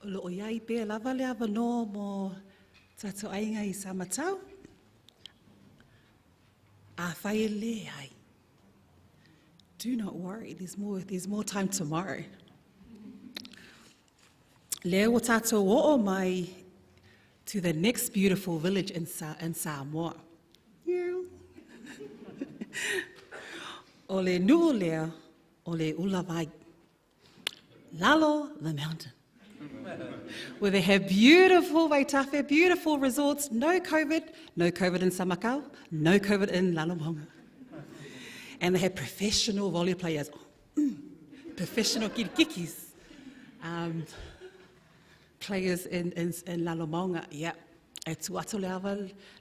O loo iai pea lava le avanoa mo tātou aiga i Samatau. A whai e le ai. Do not worry, there's more time tomorrow. Lea ua tātou o'o mai to the next beautiful village in Samoa. Yeah. O le nuu lea, o le Ulavai. Lalo the mountain. Where they have beautiful Vaitafe, beautiful resorts, no COVID, no COVID in Samakau, no COVID in Lalomauga. And they have professional volley players, professional kirikikis, players in Lalomauga. Yeah. E tu atu le ava,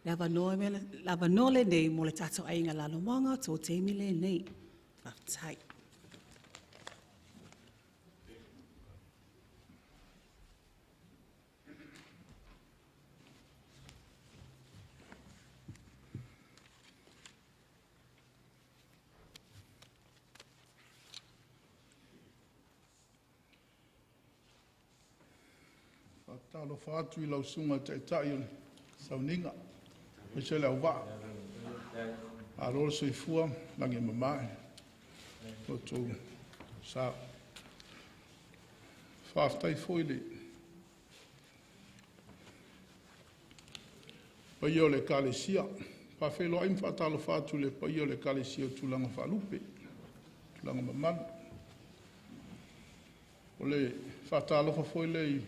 le ava noa me, le ava noa le nei, mo le tātou aiga Lalomauga, tō teimi le nei. Whafetai. Talofa atu i lau susuga taitai o le sauniga, aemaise le auvaa. Malo le soifua, lagi e mamae, lo outou sa. Faafetai foi le paia o le Ekalesia. Faafeiloai ma faatalofa atu i le paia o le Ekalesia o tulaga faalupe, tulaga mamalu. O le faatalofa foi le i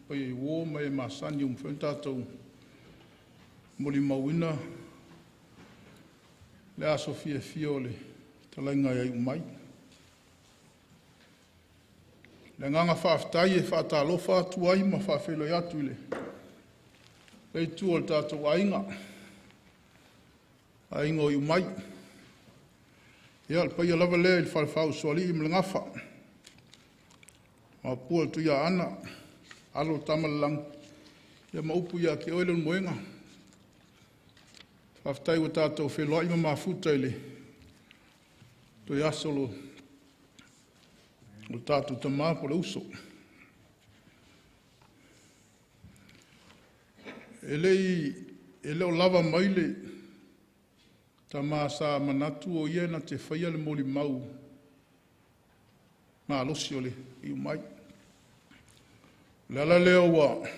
paia i uo ma e masani o mafai ona tātou molimauina le aso fiafia o le talaiga e ai umai. Le agaga faafetai e faatalofa atu ai ma faafeiloai atu i le itu o le tatou aiga, aiga o Iumai. Ia, o le paia lava lea i le falefa usoalii ma le gafa, maopua le Tuiaana, alo o Tamalelagi, ia ma upu ia te oe le Leulumoega. Faafetai ua tatou feiloai ma mafuta i le toe aso o le tatou tama po o le uso. E le o lava mai le tama sa manatu o ia na te faia le molimau malosi o le Iumai. O le ala lea ua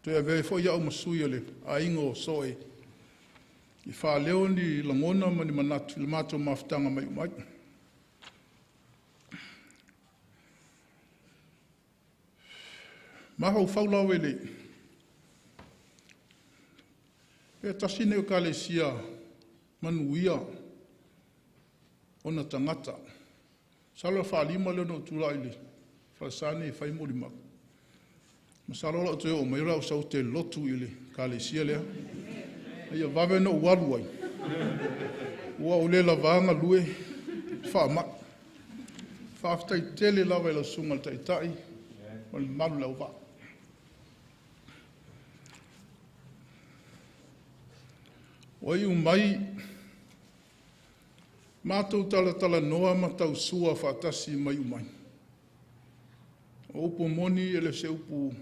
toe avea ai foi au ma sui o le aiga o Soe i faaleo ni lagona ma ni manatu i le matou mafutaga mai Iumai. Mafaufau lava i le pe tasi lenei o ekalesia manuia ona tagata. Masalo e faalima lea ona ou tulai i le falesa nei e fai molimau. Masalo o lau toe oo mai o le a ou sau ou te lotu i le ekalesia lea. Ia vave ona ou alu ai, ua ou le lava galue faamai. Faafetai tele lava i lau susuga i le Taitai ma le mamalu o le auvaa. Ua iu mai matou talatalanoa ma tausua faatasi mai Iumai. O upu moni e le o se upu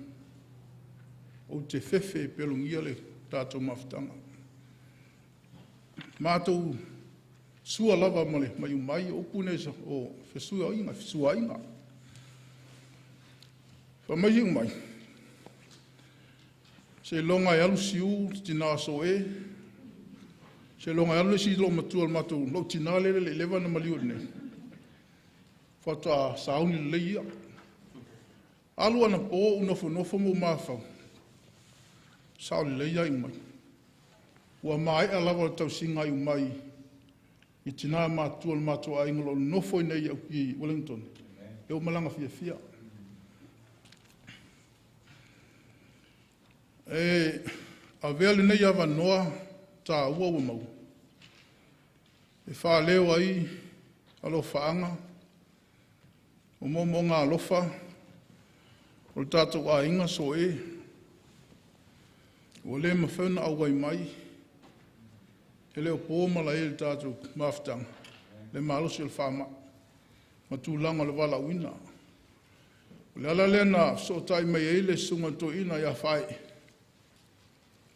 ou te fefe e pelogia le tatou mafutaga. Matou sua lava ma le Iumai, o upu nei o fesuaaiga, fesuaaiga. Fai mai Iumai, seiloga e alu siu le tina o Soe, seiloga e alu le isi loomatua o le matou lou tina lea e le i leva ona maliu i inei, faatoa sauni lelei ia. Alu anapo ou nofonofo ma ou mafaufau, sao lelei ia Iumai. Ua maea lava le tausiga a Iumai i tina matua o le matou aiga o lo o nonofo i inei i Wellington, e ua malaga fiafia. E avea lenei avanoa taua ua maua, e faaleo ai alofaaga, o moomooga alofa o le tatou aiga Soe, ua le mafai ona auai mai, e le o po malae i le tatou mafutaga, le malosi o le faamai ma tulaga o le valaauina. O le ala lea na fesootai mai ai le susuga i le toeaina ia Faee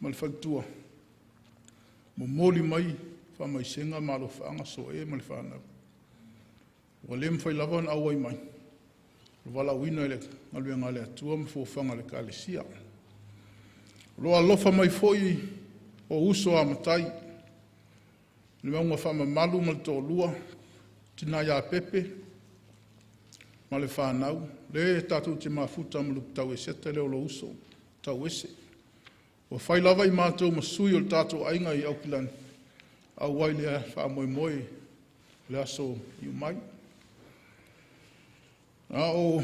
ma le faletua, momoli mai faamaisega ma alofaaga Soe ma le fanau. Ua le mafai lava ona auai mai, o le valaauina i le galuega a le Atua ma fofaga a le Ekalesia. O lo o alofa mai foi o uso a matai, le mauga faamamalu ma le toalua, tina ia Pepe ma le fanau, le tatou te mafuta ma Luputau Eseta le o lo uso tauese. Ua fai lava i matou ma sui o le tatou aiga i Aukilani, auai le faamoemoe le aso Iumai. A o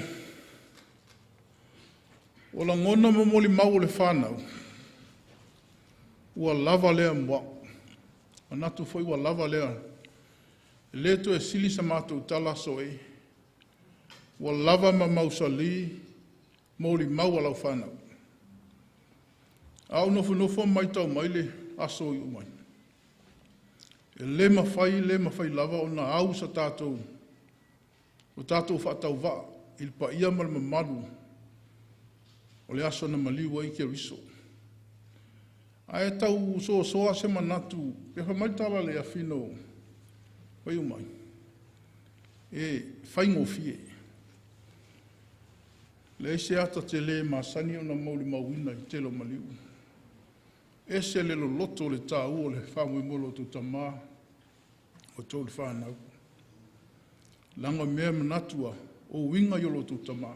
lagona ma molimau o le fanau, ua lava lea mo au. Manatu foi ua lava lea, e le toe sili sa matou tala Soe, ua lava ma mausali molimau a lau fanau. A ou nofonofo ma matau mai le aso o Iumai, e le mafai lava ona au sa tatou, o tatou faatauvaa i le paia ma le mamalu o le aso na maliu ai Keriso. Ae tau soasoa se manatu, pe fai mai le tala a le afino o Iumai, e faigofie. Leai se ata tele masani ona molimauina i tele o maliu. Ese le loloto o le tāua o le faamoemoe o lo outou tama, o outou le fanau. Laga mea manatua o uiga i o lo outou tama.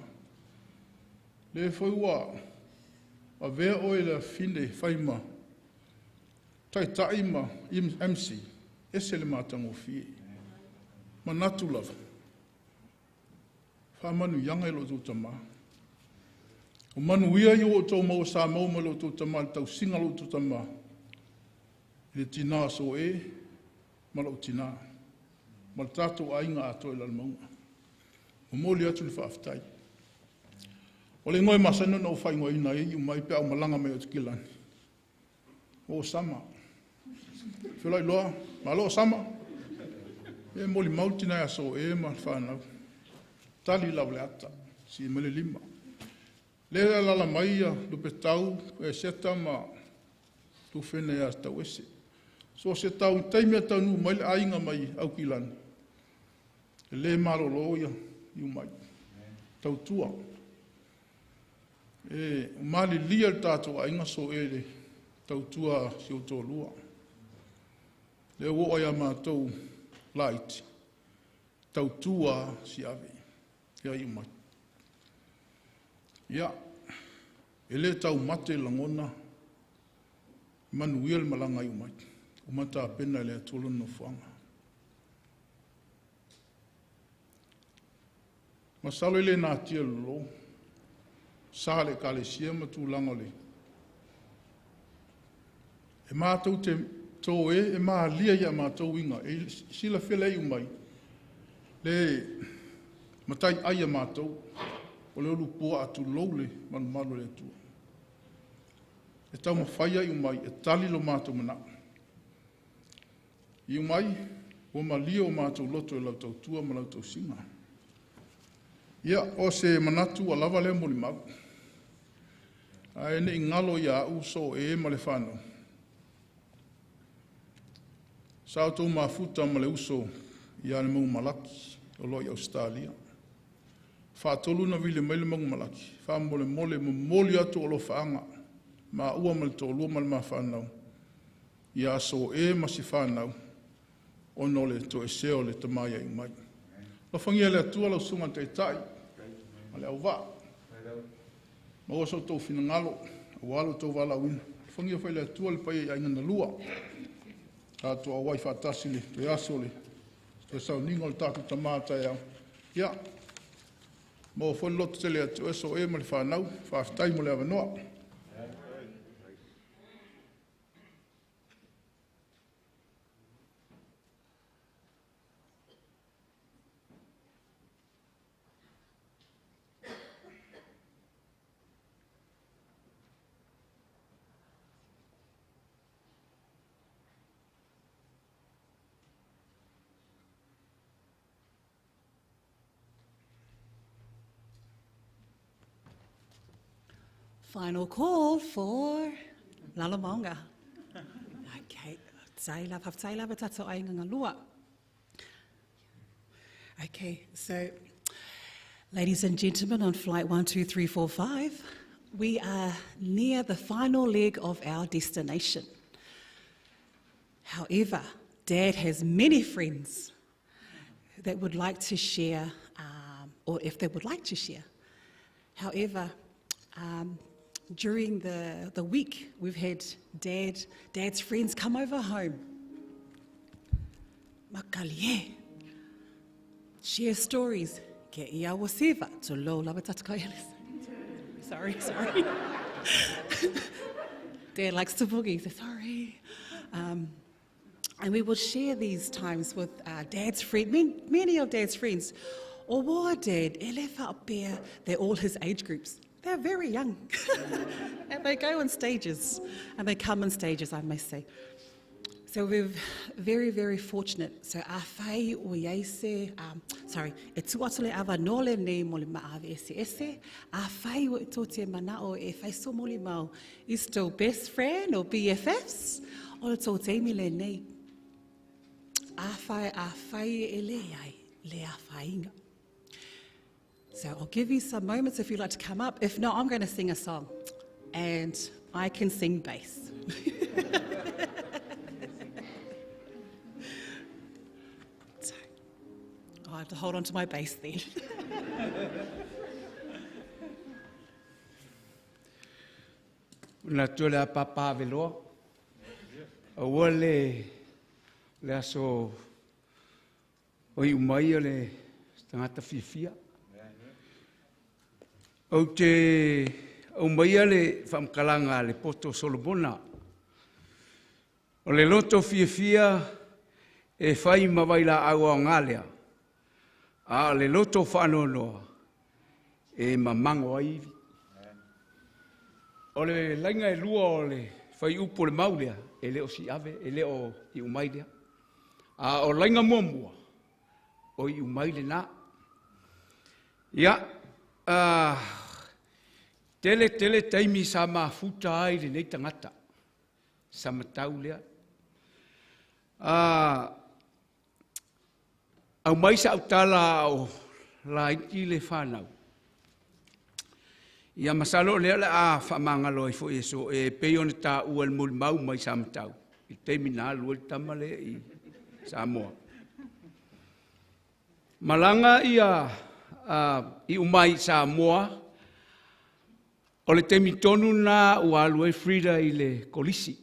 Le foi ua avea oe le afine fai ma taitai ma MC, ese le matagofie. Manatu lava. Faamanuiaga i lo outou tamā. O manuia ia ua outou maua sa maua mai lo outou tamā i le tausiga o lo outou tamā, i le tinā o Soe ma lou tinā, ma le tatou aiga atoa i Lalomauga. Momoli atu le faafetai. O le igoa e masani ona ou faaigoaina ai Iumai pe a ou malaga mai Aukilani, o Osama. Feloai loa, malo Osama. E molimau le tina ia Soe ma le whanau. Tali lava le ata, si mai le lima. Le alaala mai ia Lupetau, e seta ma tufena ia tau ese. So se tau taimi a taunuu mai le aiga mai Aukilani, e le malolo ia Iumai. Tautua. E malilia le tatou aiga Soe le tautua si o toalua. Le ua oo ia matou laiti, tautua si ave, ia Iumai. Ia, e le taumate lagona, manuia le malaga Iumai. O matapena le Atua lona nofoaga. Masalo i le natia lolo, sa le ekalesia ma tulaga o le. E mātou te tō e, e malia ia mātou inga, e silafia le Iumai, le matai ai a mātou, o le ulu pua atu lou le malumalu o le Atua. E taumafai ia Iumai, e tali lo mātou manao. Iumai, ua malie o mātou loto e lau tautua ma lau tausiga. Ia, o se manatu ua lava lea molimau. Ae nei ngalo ia au so e ma le whanau. Sa o tō mafuta ma le uso ia le mau malaki o loa i Australia. Whaatolu na vile mai le mau malaki. Wha mole mole mo moli atu o lo whaanga. Ma ua ma le tōlua ma le mawhanau. Ia so e ma si whanau. O no le to e seo le tamaia i mai. Lofangia le Atua lau susuga taitai ma le auvaa. Maua so outou finagalo, aua lo outou valaauina. Lofangia foi le Atua le paia i aiga na lua. Tatou auai faatasi le toe aso le toe sauniga o le tatou tamā taeao. Ia, maua foi le loto tele atu e so e ma le whanau. Faafetai mo le avanoa. Final call for Lalomauga. Okay, tai lava tatou aiga ngalua. Okay, so ladies and gentlemen, on flight 12345, we are near the final leg of our destination. However, Dad has many friends that would like to share, or if they would like to share. However, during the week, we've had Dad's friends come over home. Makalie. Share stories. Ke ia wa seva. To lo lava tatakai. Sorry. Dad likes to boogie, so sorry. And we will share these times with Dad's friends, many of Dad's friends. O wa Dad, ele whaapea, they're all his age groups. They're very young. And they go in stages. And they come in stages, I must say. So we're very, very fortunate. So a whai o iaise, sorry, e tuatole awa nole nei mo le maave ese ese, a whai o tō te manao e whai so moli mau is still best friend or BFFs, o le tō te imile nei. A whai e le ai, le a whainga. So I'll give you some moments if you'd like to come up. If not, I'm going to sing a song. And I can sing bass. So I'll have to hold on to my bass then. Na tole a papa veloa. Aua le aso o i umai o le tangata fiafia. Ou te aumaia le faamatalaga a le poto o Solomona. O le loto fiafia e fai ma vailaau aoga lea, a o le loto faanoanoa e mamago ai ivi. O le laina e lua o le fuaiupu o le mau lea, e le o siave, e le o iu mai lea. A o laina muamua, o iu mai lena. Ia, tele tele taimi sa mafuta ai lenei tagata, Samatau lea. Aumai sau tala a o laiti le fanau, ia masalo o lea o le a faamagalo ai foi e so e pei ona taua i le molimau mai Samatau i le taimi na alu ai le tama lea i Samoa. Malaga ia iu mai i Samoa, o le taimi tonu lena ua alu ai Frida i le kolisi,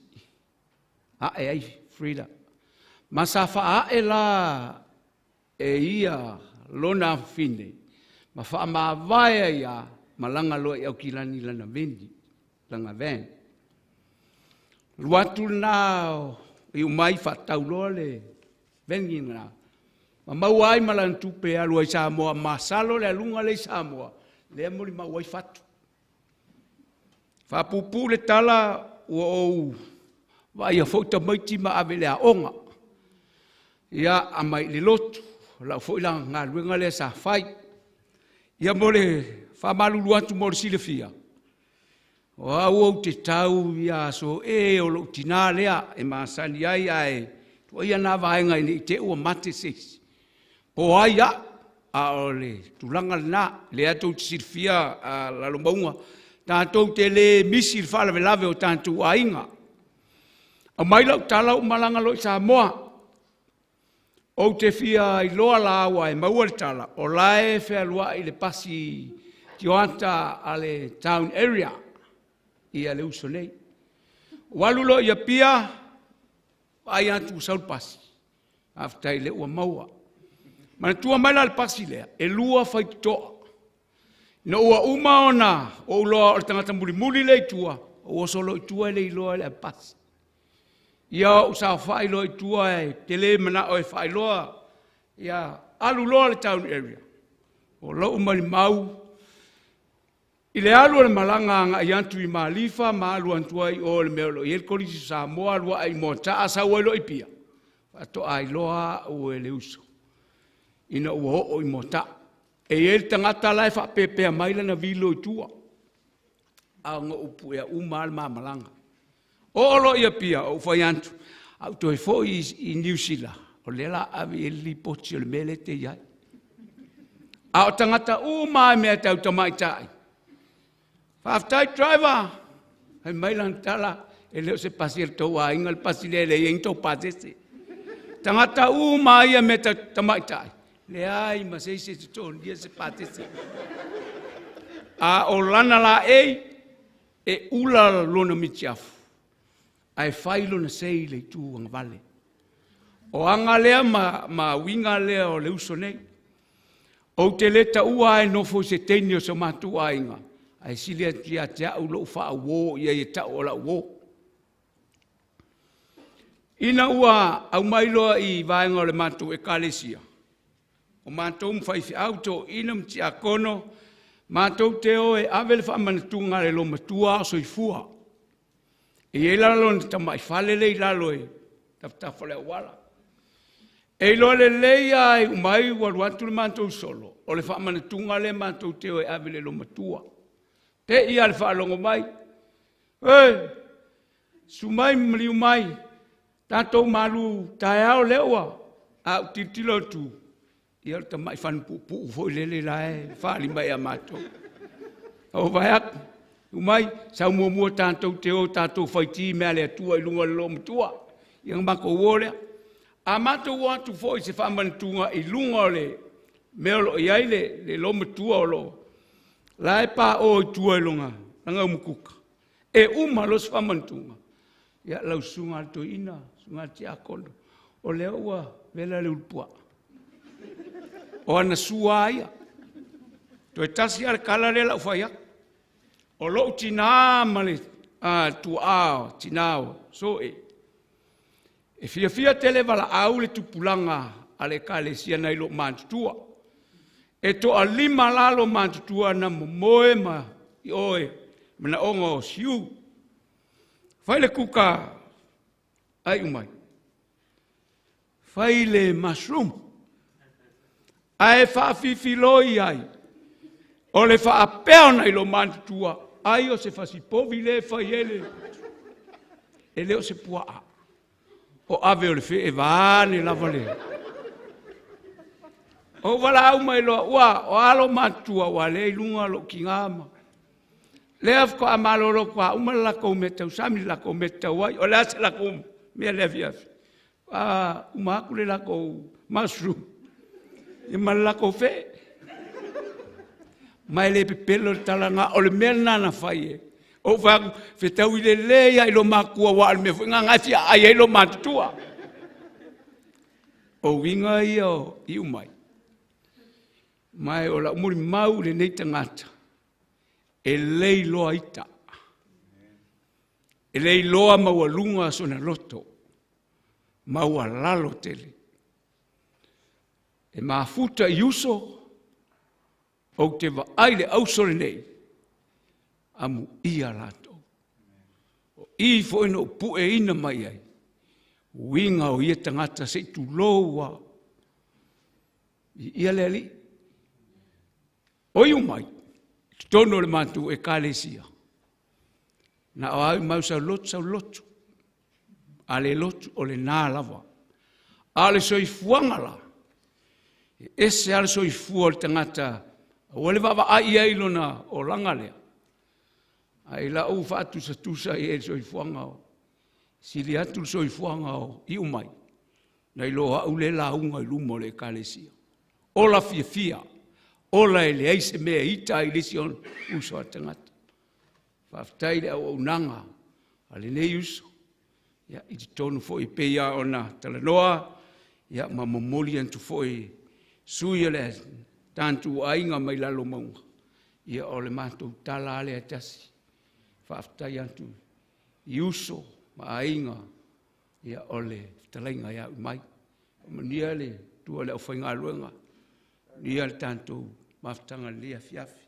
ae ai Frida. Ma sa faaae la e ia lona afafine ma faamavae ai lava, malaga loa i Aukilani i lana veni, lana van. Alu atu lena iu mai faatau loa le veni lena, ma maua ai ma lana tupe e alu ai i Samoa, masalo le aluga lea i Samoa, lea e molimau ai fatu. Faapuupuu le tala, ua ou vaaia foi tamaiti ma ave i le aoga, ia, aumai i le lotu, o lau foi la galuega lea sa fai. Ia mo le faamalulu atu mo le silafia, o au ou te tau ia aso e o lou tinā lea e masani ai, ae tuuaia na vaega ina ne i te i ua mate se isi, po o ai au, a o le tulaga lena, lea tou te silafia Lalomauga, tatou te le misi i le faalavelave o tatou aiga. Aumai lau tala ou malaga loa i Samoa. Ou te fia iloa la aua e maua le tala, o la e fealuai le pasi tioata a le town area ia le uso nei. Ua alu loa i Apia, vaai atu ua sau le pasi, faafetai o lea ua maua. Manatua mai la le pasi lea, e 2 faitotoa. Ina ua uma ona ou iloa o le tagata mulimuli lea i tua, ou oso loa i tua e le iloa e le ave pasi. Ia ou saofai loa i tua e tele manao e faailoa, ia alu loa le town area. O lou malimau i le alu o le malaga agai atu i Malifa ma alu atu ai i o i le mea o lo o i ai le Kolisi o Samoa, alu ae i Moataa, sau ai loa i Apia, faatoa iloa au e le uso ina ua oo i Moataa. E i ai le tagata la e faapepea mai lana vilo i tua, a na ou puea uma lava le ma malaga. Oo loa i Apia, ou fai atu, a ou toe foi i Niu Sila, o lea o le a ave i ai le lipoti o le mea lea e te i ai. A o tagata uma lava i mea tau tamaitai, faafetai driver, fai mai lana tala, e le o se pasi a le tou aiga le pasi lea e leai ai ni tou pasese. Tagata uma lava ia mea tau tamaitai, leai ma se isi e totogia se pasese. A o lana laei, e ula lona mitiafu, ae fai lona sei i le itu agavale. O aga lea ma uiga lea o le uso nei. Ou te le taua lava e nofo i se teine o so matou aiga, ae sili atu ia te au lou faauo i ai e tau o lau uo. Ina ua aumai loa i vaega o le matou ekalesia, o matou ma faifeau, toeaiina ma tiakono, matou te o e ave le faamanatuga a le loomatua a o soifua. E i ai la lona tamai fale lea i lalo i tafatafa o le auala. E iloa lelei lava e mai ua alu atu le matou solo, o le faamanatuga lea matou te o e ave i le loomatua. Te i lava i le faalogo mai, Oi, susu mai ma maliu mai, tatou malu taeao lea ua, a ou tilotilo atu, ia o le tamai fanupuupuu foi lele la e faaali mai ia matou. Ou vaai atu, mai, sau muamua tatou te o tatou faiti mea a le Atua i luga o le loomatua. Ia ona matou o lea. A matou o atu foi i se faamanatuga i luga o le mea o lo o i ai le loomatua o lo o la e pa o i tua i lona umukuka, e uma loa se faamanatuga, ia lau susuga a le toeaina, susuga a le tiakono, o lea ua vela le ulupuaa. O ana sua ia. Toe tasi lava le tala lea o le a ou fai atu. O lou tinā ma le tuaa tinā o Soe, e fiafia tele valaau le tupulaga a le ekalesia nai lou matutua. E toalima la lo matutua na momoe ma i oe manaoga o siu. Fai le kuka ai umai. Fai le mushroom. Ae faafifiloi ai. O le faapea ona i lo matutua, ai o se fasipovi lea e fai ai le... E le o se puaa. O ave o le fee vaane lava le... O valaau mai loa, ua, o alo matutua, ua lea i luga lou tiga ma... Lea faatoa malolo faatoa uma le latou mea tausami, le latou mea tatau ai. O le a se latou mea le afiafi? Uma atu le latou mushroom ma le latou fee. Ma e le pepelo le tala lena, o le mea lena na fai e. Ou fai atu, fetaui lelei lava i lo matua, aua o le mea foi lena na e fia aai ai lo matutua. O uiga ia o iu mai. Ma o lau molimau i lenei tagata, e leiloa ita. E leiloa maualuga sona loto, maualalo tele. E mafuta i uso, ou te vaai le auso lenei, amuia latou. O i foi na ou pueina mai ai, uiga o ia tagata se i tulou lava. Viia le Alii. O iu mai, i totonu o le matou ekalesia, na o au mau sau lotu, sau lotu. A le lotu, o lena lava. A o le soifuaga la, e ese lava le soifua o le tagata, aua le vaavaai i ai i lona olaga lea. Ae i lau faatusatusa i ai i le soifuaga o, sili atu le soifuaga o iu mai, nai lo au lea e lauga i luma o le ekalesia. Ola fiafia, ola e leai se mea e ita ai i le isi uso a tagata. Faafetai i le auaunaga a lenei uso, ia, i totonu foi e pei lava ona talanoa, ia, ma momoli atu foi sui o le tatou aiga mai lalo o mauga, ia o le matou tala lava lea e tasi. Faafetai atu i uso ma aiga, ia o le fetalaiga ia Uimai. Faamanuia le Atua i le aufaigaluega, manuia le tatou mafutaga i lenei afiafi.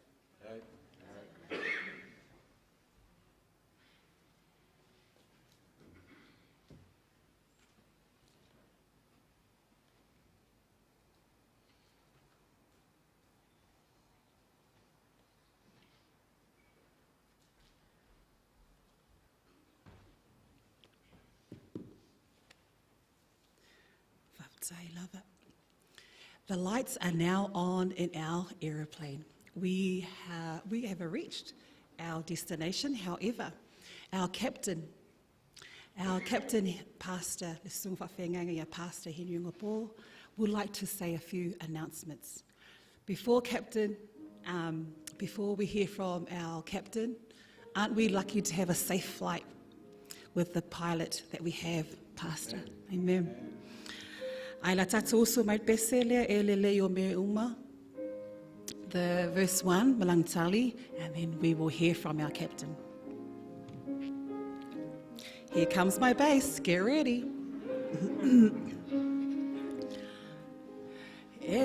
Lava. The lights are now on in our aeroplane. We have reached our destination. However, our captain, Pastor Pastor Henry Ngapo, would like to say a few announcements. Before we hear from our captain, aren't we lucky to have a safe flight with the pilot that we have, Pastor? Amen. Ai la tātou uso mai pese lea e lele o me uma. The verse 1, Malangtali, and then we will hear from our captain. Here comes my bass, get ready. E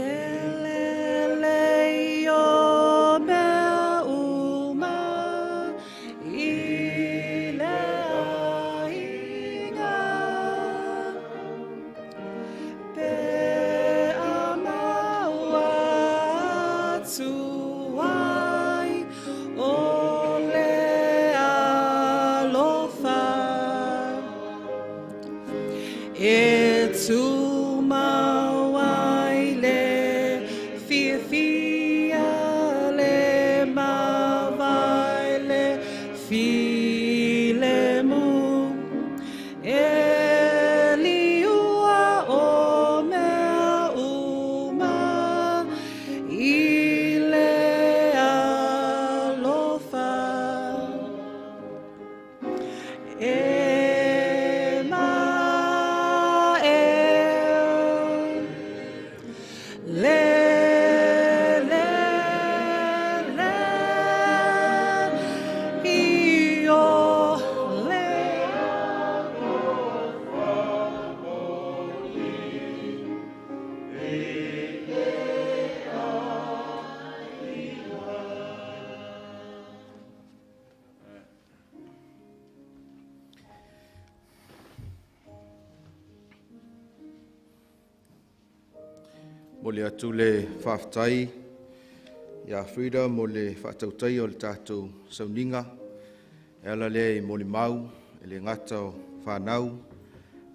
ma e Momoli atu le faafetai ia Frida mo le faatautaia o le tatou sauniga e ala lea i molimau e le gata o fanau,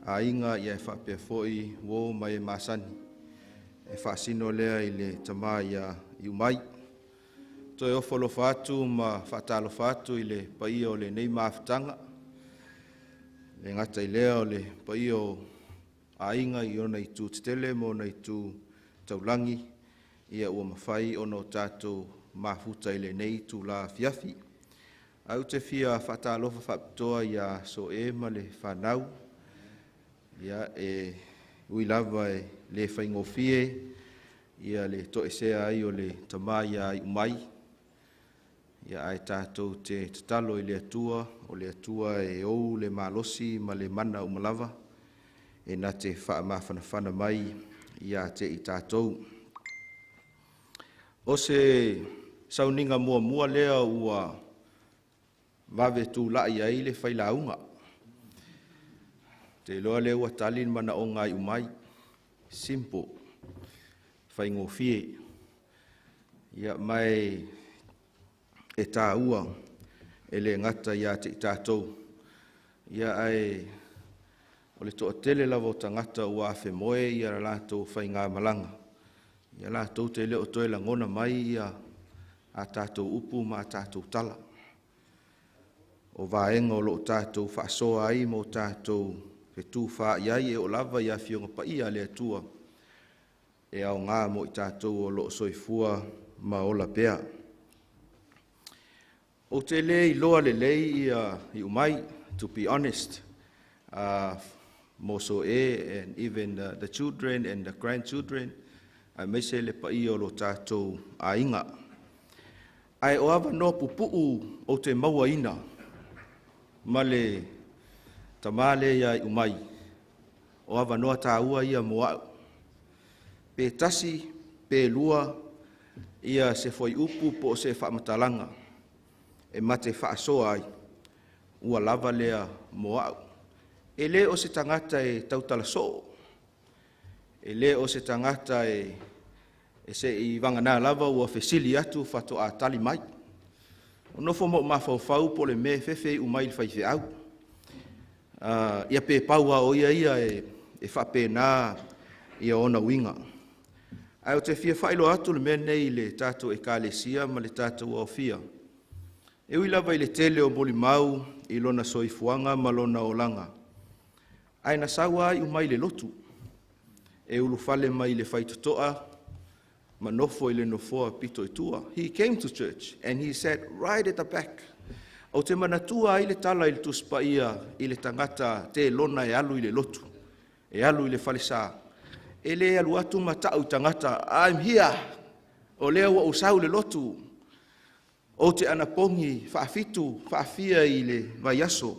aiga ia e faapea foi uo ma e masani e faasino lea i le tama ia Iumai. Toe ofo alofa atu ma faatalofa atu i le paia o lenei mafutaga, e le gata i lea o le paia o aiga i ona itu tetele ma ona itu taulagi, ia ua mafai ona o tatou mafuta i lenei itula afiafi. Ae ou te fia faatalofa faapitoa ia Soe ma le fanau, ia e ui lava e le faigofie ia le toesea ai o le tama ia Iumai, ia ae tatou te tatalo i le Atua, o le Atua e ou le malosi ma le mana uma lava, e na te faamafanafana mai ia te i tatou. O se sauniga muamua lea ua vave tulai ai le failauga. Te iloa lea ua tali le manaoga a Iumai. Simple, faigofie. Ia mae e taua e le gata ia te i tatou, ia ae o le toatele lava o tagata ua afemoe ia latou faigamalaga, ia latou te le o toe lagona mai ia a tatou upu ma a tatou tala. O vaega o lo o tatou faasoa ai ma o tatou fetufaai ai e oo lava i Afioga Paia a le Atua e aoga mo i tatou o lo o soifua ma ola pea. Ou te le iloa lelei ia Iumai, to be honest, mo Soe and even the children and the grandchildren, aemaise le paia o lo tatou aiga. Ae o avanoa pupuu ou te mauaina ma le tama lea ia Iumai, o avanoa taua ia mo au. Pe tasi, pe lua, ia se fuaiupu po o se faamatalaga e mate faasoa ai, ua lava lea mo au. E le o se tagata e tautala soo, e le o se tagata e se i vagana lava ua fesili atu faatoa tali mai. O nofo ma ou mafaufau po o le mea e fefe Iumai i le faifeau. Ia pe pau lava o ia ia e faapena ia ona uiga. Ae ou te fia faailoa atu le mea nei i le tatou ekalesia ma le tatou aofia. E ui lava i le tele o molimau i lona soifuaga ma lona olaga, ae na sau lava Iumai i le lotu, e ulufale mai i le faitotoa ma nofo i le nofoa pito i tua. He came to church and he sat right at the back. Ou te manatua ai le tala i le Tusi Paia i le tagata telona e alu i le lotu, e alu i le falesa. E le alu atu ma ta'u i tagata, I'm here, o lea ua ou sau i le lotu, ou te anapogi faafitu, faafia i le vaiaso.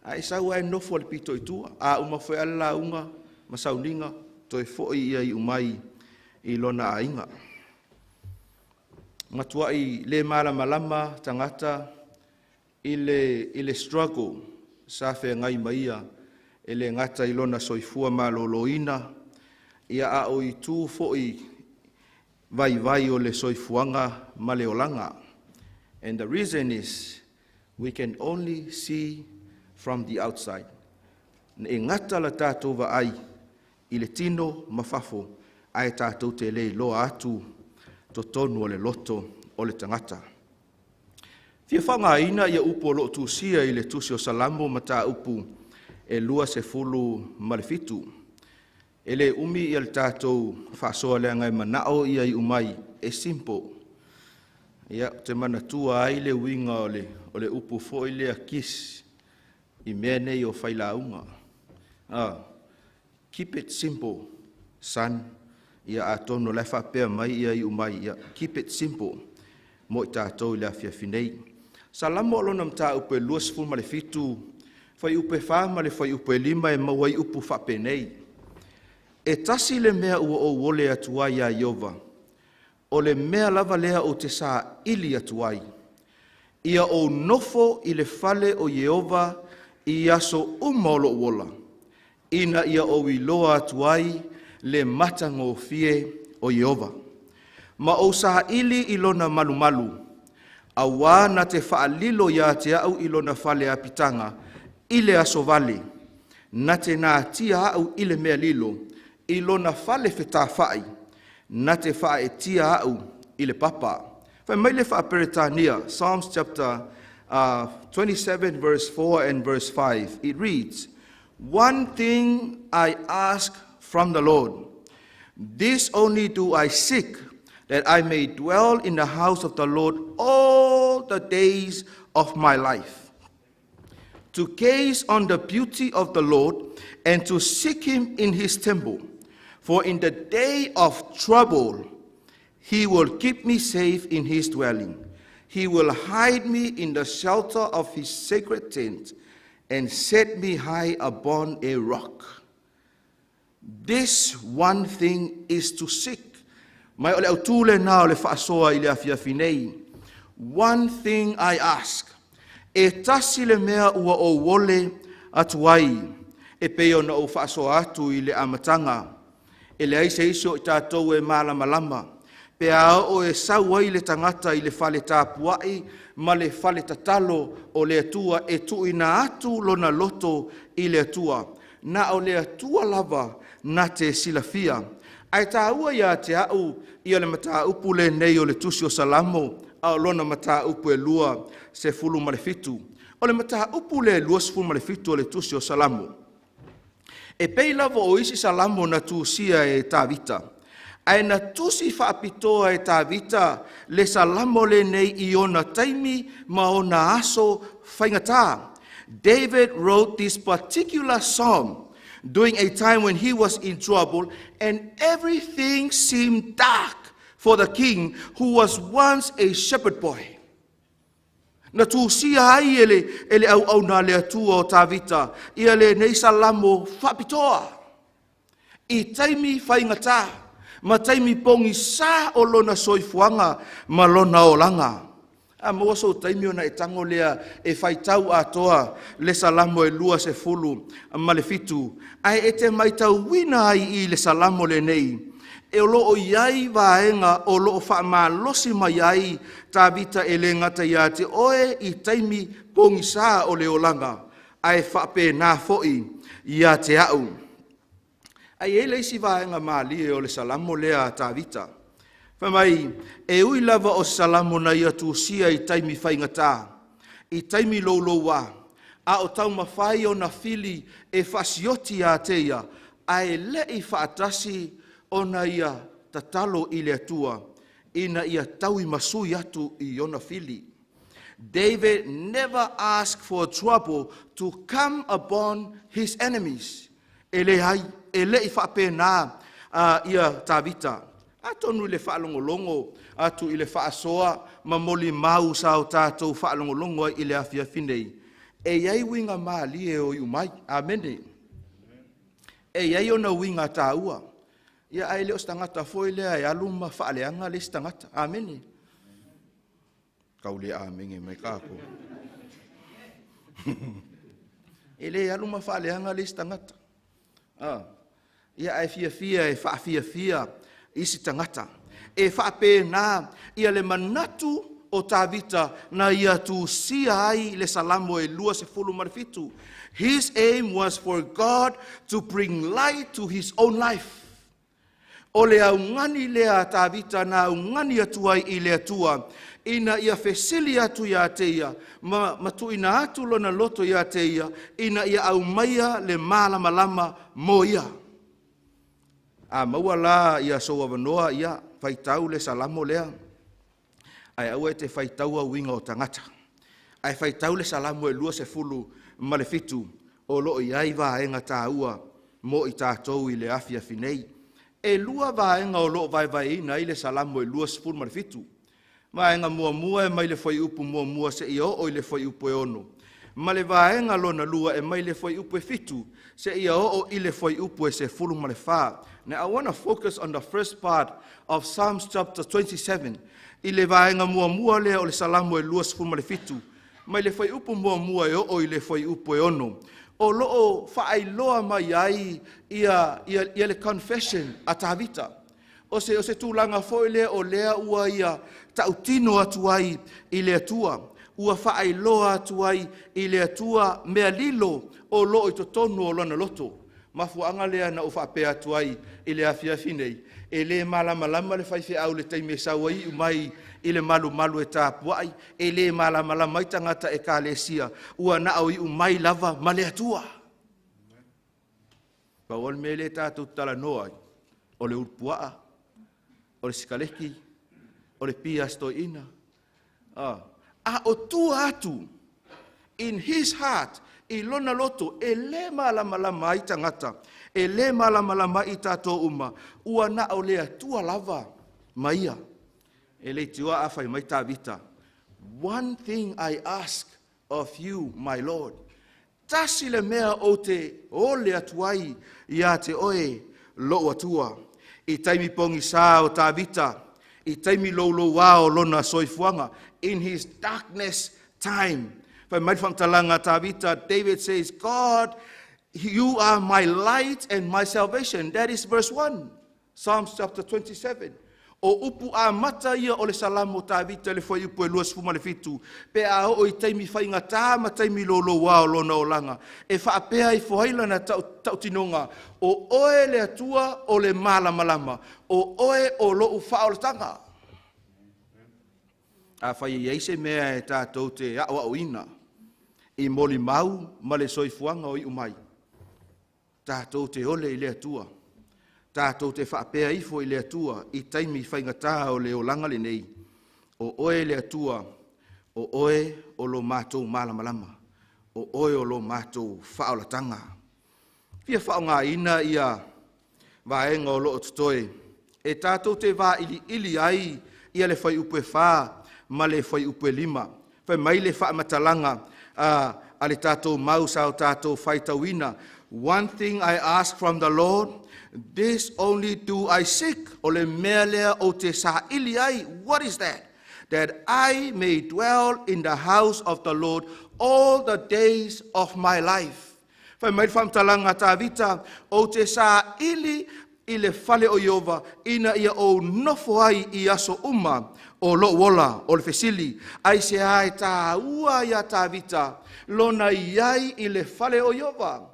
Ae sau lava e nofo i le pito i tua, a uma foi lava le lauga ma sauniga, toe foi ia Iumai i lona aiga. Matuai le malamalama tagata i le struggle sa feagai ma ia e le gata i lona soifua maloloina, ia a o itu foi vaivai o le soifuaga ma le olaga. And the reason is we can only see from the outside. E gata la tatou vaai i le tino ma fafo, ae tatou te le iloa atu totonu o le loto o le tagata. Fia faaaogaina ia upu o lo o tusia i le tusi o Salamo mataupu e 27. E le umi ia le tatou faasoa leaga e manao ia Iumai e simple. Ia, ou te manatua ai le uiga o le upu foi lea kiss i mea nei o failauga. Keep it simple, son. Ia atonu o la e faapea mai ia Iumai, ia keep it simple mo i tatou i le afiafi nei. Salamo o lona mataupu e 27, fuaiupu e 4 ma le fuaiupu e 5 e maua ai upu faapenei. E tasi le mea ua ou ole atu ai ia Ieova, o le mea lava lea ou te saili atu ai, ia ou nofo i le fale o Ieova i aso uma o lou ola, ina ia ou iloa atu ai le matagofie o Ieova, ma ou saili i lona malumalu, auā na te faalilo iā te a'u i lona fale apitaga i le aso vale, na te natia a'u i le mea lilo, i lona fale fetafa'i, na te faaetia a'u i le papa. Fai mai le faaperetania, Psalms chapter 27 verse 4 and verse 5, it reads, "One thing I ask from the Lord, this only do I seek, that I may dwell in the house of the Lord all the days of my life, to gaze on the beauty of the Lord and to seek him in his temple. For in the day of trouble, he will keep me safe in his dwelling. He will hide me in the shelter of his sacred tent and set me high upon a rock. This one thing is to seek." Mai o le autū lenā o le faasoa i le afiafi nei. One thing I ask. E tasi le mea ua ou ole atu ai, e pei ona ou faasoa atu i le amataga. E leai se isi o i tatou e malamalama, pe a oo e sau ai le tagata i le fale tapuai ma le fale tatalo o le Atua e tuuina atu lona loto i le Atua. Na o le Atua lava na te silafia. Ae tāua ia te a'u ia le mataupu lenei o le tusi o Salamo, a o lona mataupu e 27. O le mataupu le 27 o le tusi o Salamo, e pei lava o isi Salamo na tusia e Tavita, ae na tusi faapitoa e Tavita le Salamo lenei i ona taimi ma ona aso faigata. David wrote this particular psalm during a time when he was in trouble and everything seemed dark for the king who was once a shepherd boy. Na tusia ai e le auauna a le Atua o Tavita ia lenei Salamo faapitoa i taimi faigata ma taimi pogisā o lona soifuaga ma lona olaga. A maua sou taimi ona e tago lea e faitau atoa le Salamo e 27, ae e te maitauina ai i le Salamo lenei e o loo i ai vaega o loo faamalosi mai ai Tavita, e le gata iā te oe i taimi pogisā o le olaga, ae faapena fo'i ia te a'u. Ae i ai le isi vaega malie o le Salamo lea a Tavita. Fai mai, e ui lava o Salamo na ia tusia i taimi faigata, i taimi loulouā, a o taumafai ona fili e faasioti iā te ia, ae le'i faatasi ona ia tatalo i le Atua ina ia taui masui atu i ona fili. David never asked for trouble to come upon his enemies. E le ai, e le'i faapena ia Tavita. Atonu i le faalogologo atu i le faasoa ma molimau sa o tatou faalogologo ai i le afiafi nei, e i ai uiga malie o iu mai. Amene. E i ai ona uiga tāua. Ia ae le o se tagata foi lea e alu ma faaleaga le isi tagata. Amene. Kau le amene mai kākou. E le alu ma faaleaga le isi tagata. Ah. Ia ae fiafia e faafiafia isi tagata. E faapena ia le manatu o Tavita na ia tusia ai le Salamo e 27. His aim was for God to bring light to his own life. O le augani lea a Tavita na augani atu ai i le Atua, ina ia fesili atu iā te ia, ma tuuina atu lona loto iā te ia, ina ia aumaia le malamalama mo ia. A maua la ia sou avanoa, ia faitau le Salamo lea. Ae aua e te faitaua uiga o tagata. Ae faitau le Salamo e 27 o loo i ai vaega tāua mo i tatou i le afiafi nei. E lua vaega o loo vaevaeina ai le Salamo e 27. Vaega muamua e mai le fuaiupu 1 seia oo i le fuaiupu e 6. Ma le vaega lona lua e mai le fuaiupu e 7 seia oo i le fuaiupu e 14. Now I want to focus on the first part of Psalms chapter 27. I le vaega muamua lea o le Salamo e 27, mai le fuaiupu 1 e oo i le fuaiupu e 6. O loo faailoa mai ai ia le confession a Tavita. O se, o se tulaga foi lea o lea ua ia tautino atu ai i le Atua, ua faailoa atu ai i le Atua mea lilo o loo i totonu o lona loto. Mafuaaga lea na ou faapea atu ai i le afiafi nei, e le malamalama le faifeau i le taimi e sau ai iu mai i le malumalu e tapuai, e le malamalama ai tagata ekalesia, ua na o iu mai lava ma le Atua. Pau le mea lea tatou te talanoa ai, o le ulupuaa, o le sikaleki, o le pia a si toeaina. A o tua atu, in his heart, i lona loto, e le malamalama ai tagata, e le malamalama ai tatou uma, ua na o le Atua lava ma ia. E le itioa a fai mai Tavita, "One thing I ask of you, my Lord." Tasi le mea ou te ole atu ai ia te oe lou Atua. I taimi pogisā o Tavita, i taimi loulouā o lona soifuaga, in his darkness time. Fai mai le faamatalaga a Tavita, David says, "God, you are my light and my salvation." That is verse 1. Psalms chapter 27. O upu amata ia o le Salamo Tavita le fuaiupu e 27, pe a oo i taimi faigata ma taimi loulouā o lona olaga. E faapea ifo ai lana tautinoga, o oe le Atua o le malamalama, o oe o lou faaolataga. Afai e i ai se mea e tatou te aoaoina i molimau ma le soifuaga o iu mai, tatou te ole i le Atua, tatou te faapea ifo i le Atua i taimi faigata o le olaga lenei, o oe le Atua, o oe o lo matou malamalama, o oe o lo matou faaolataga. Fia faaaogaina ia vaega o loo totoe e tatou te vailiili ai ia le fuaiupu e 4 ma le fuaiupu e 5. Fai mai le faamatalaga a le tatou mau sa o tatou faitauina, "One thing I ask from the Lord, this only do I seek." O le mea lea ou te saili ai. What is that? "That I may dwell in the house of the Lord all the days of my life." Fai mai le faamatalaga a Tavita, ou te saili i le fale o Iova ina ia ou nofo ai i aso uma o lou ola. O le fesili, aisea e tāua ia Tavita lona iai i le fale o Iova?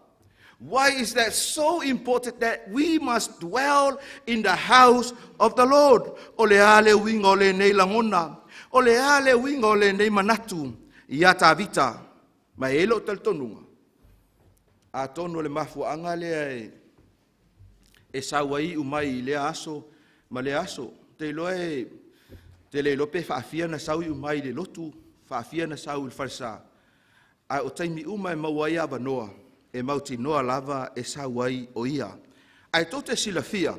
Why is that so important that we must dwell in the house of the Lord? O le a le uiga o lenei lagona? O le a le uiga o lenei manatu ia Tavita? Ma e lou talitonuga, atonu o le mafuaaga lea e sau ai iu mai i lea aso ma lea aso. Te iloa e te le iloa pe faafia na sau iu mai i le lotu, faafia na sau i le falesa. Ae o taimi uma e maua ai avanoa, e mautinoa lava e sau ai o ia. Ae tou te silafia,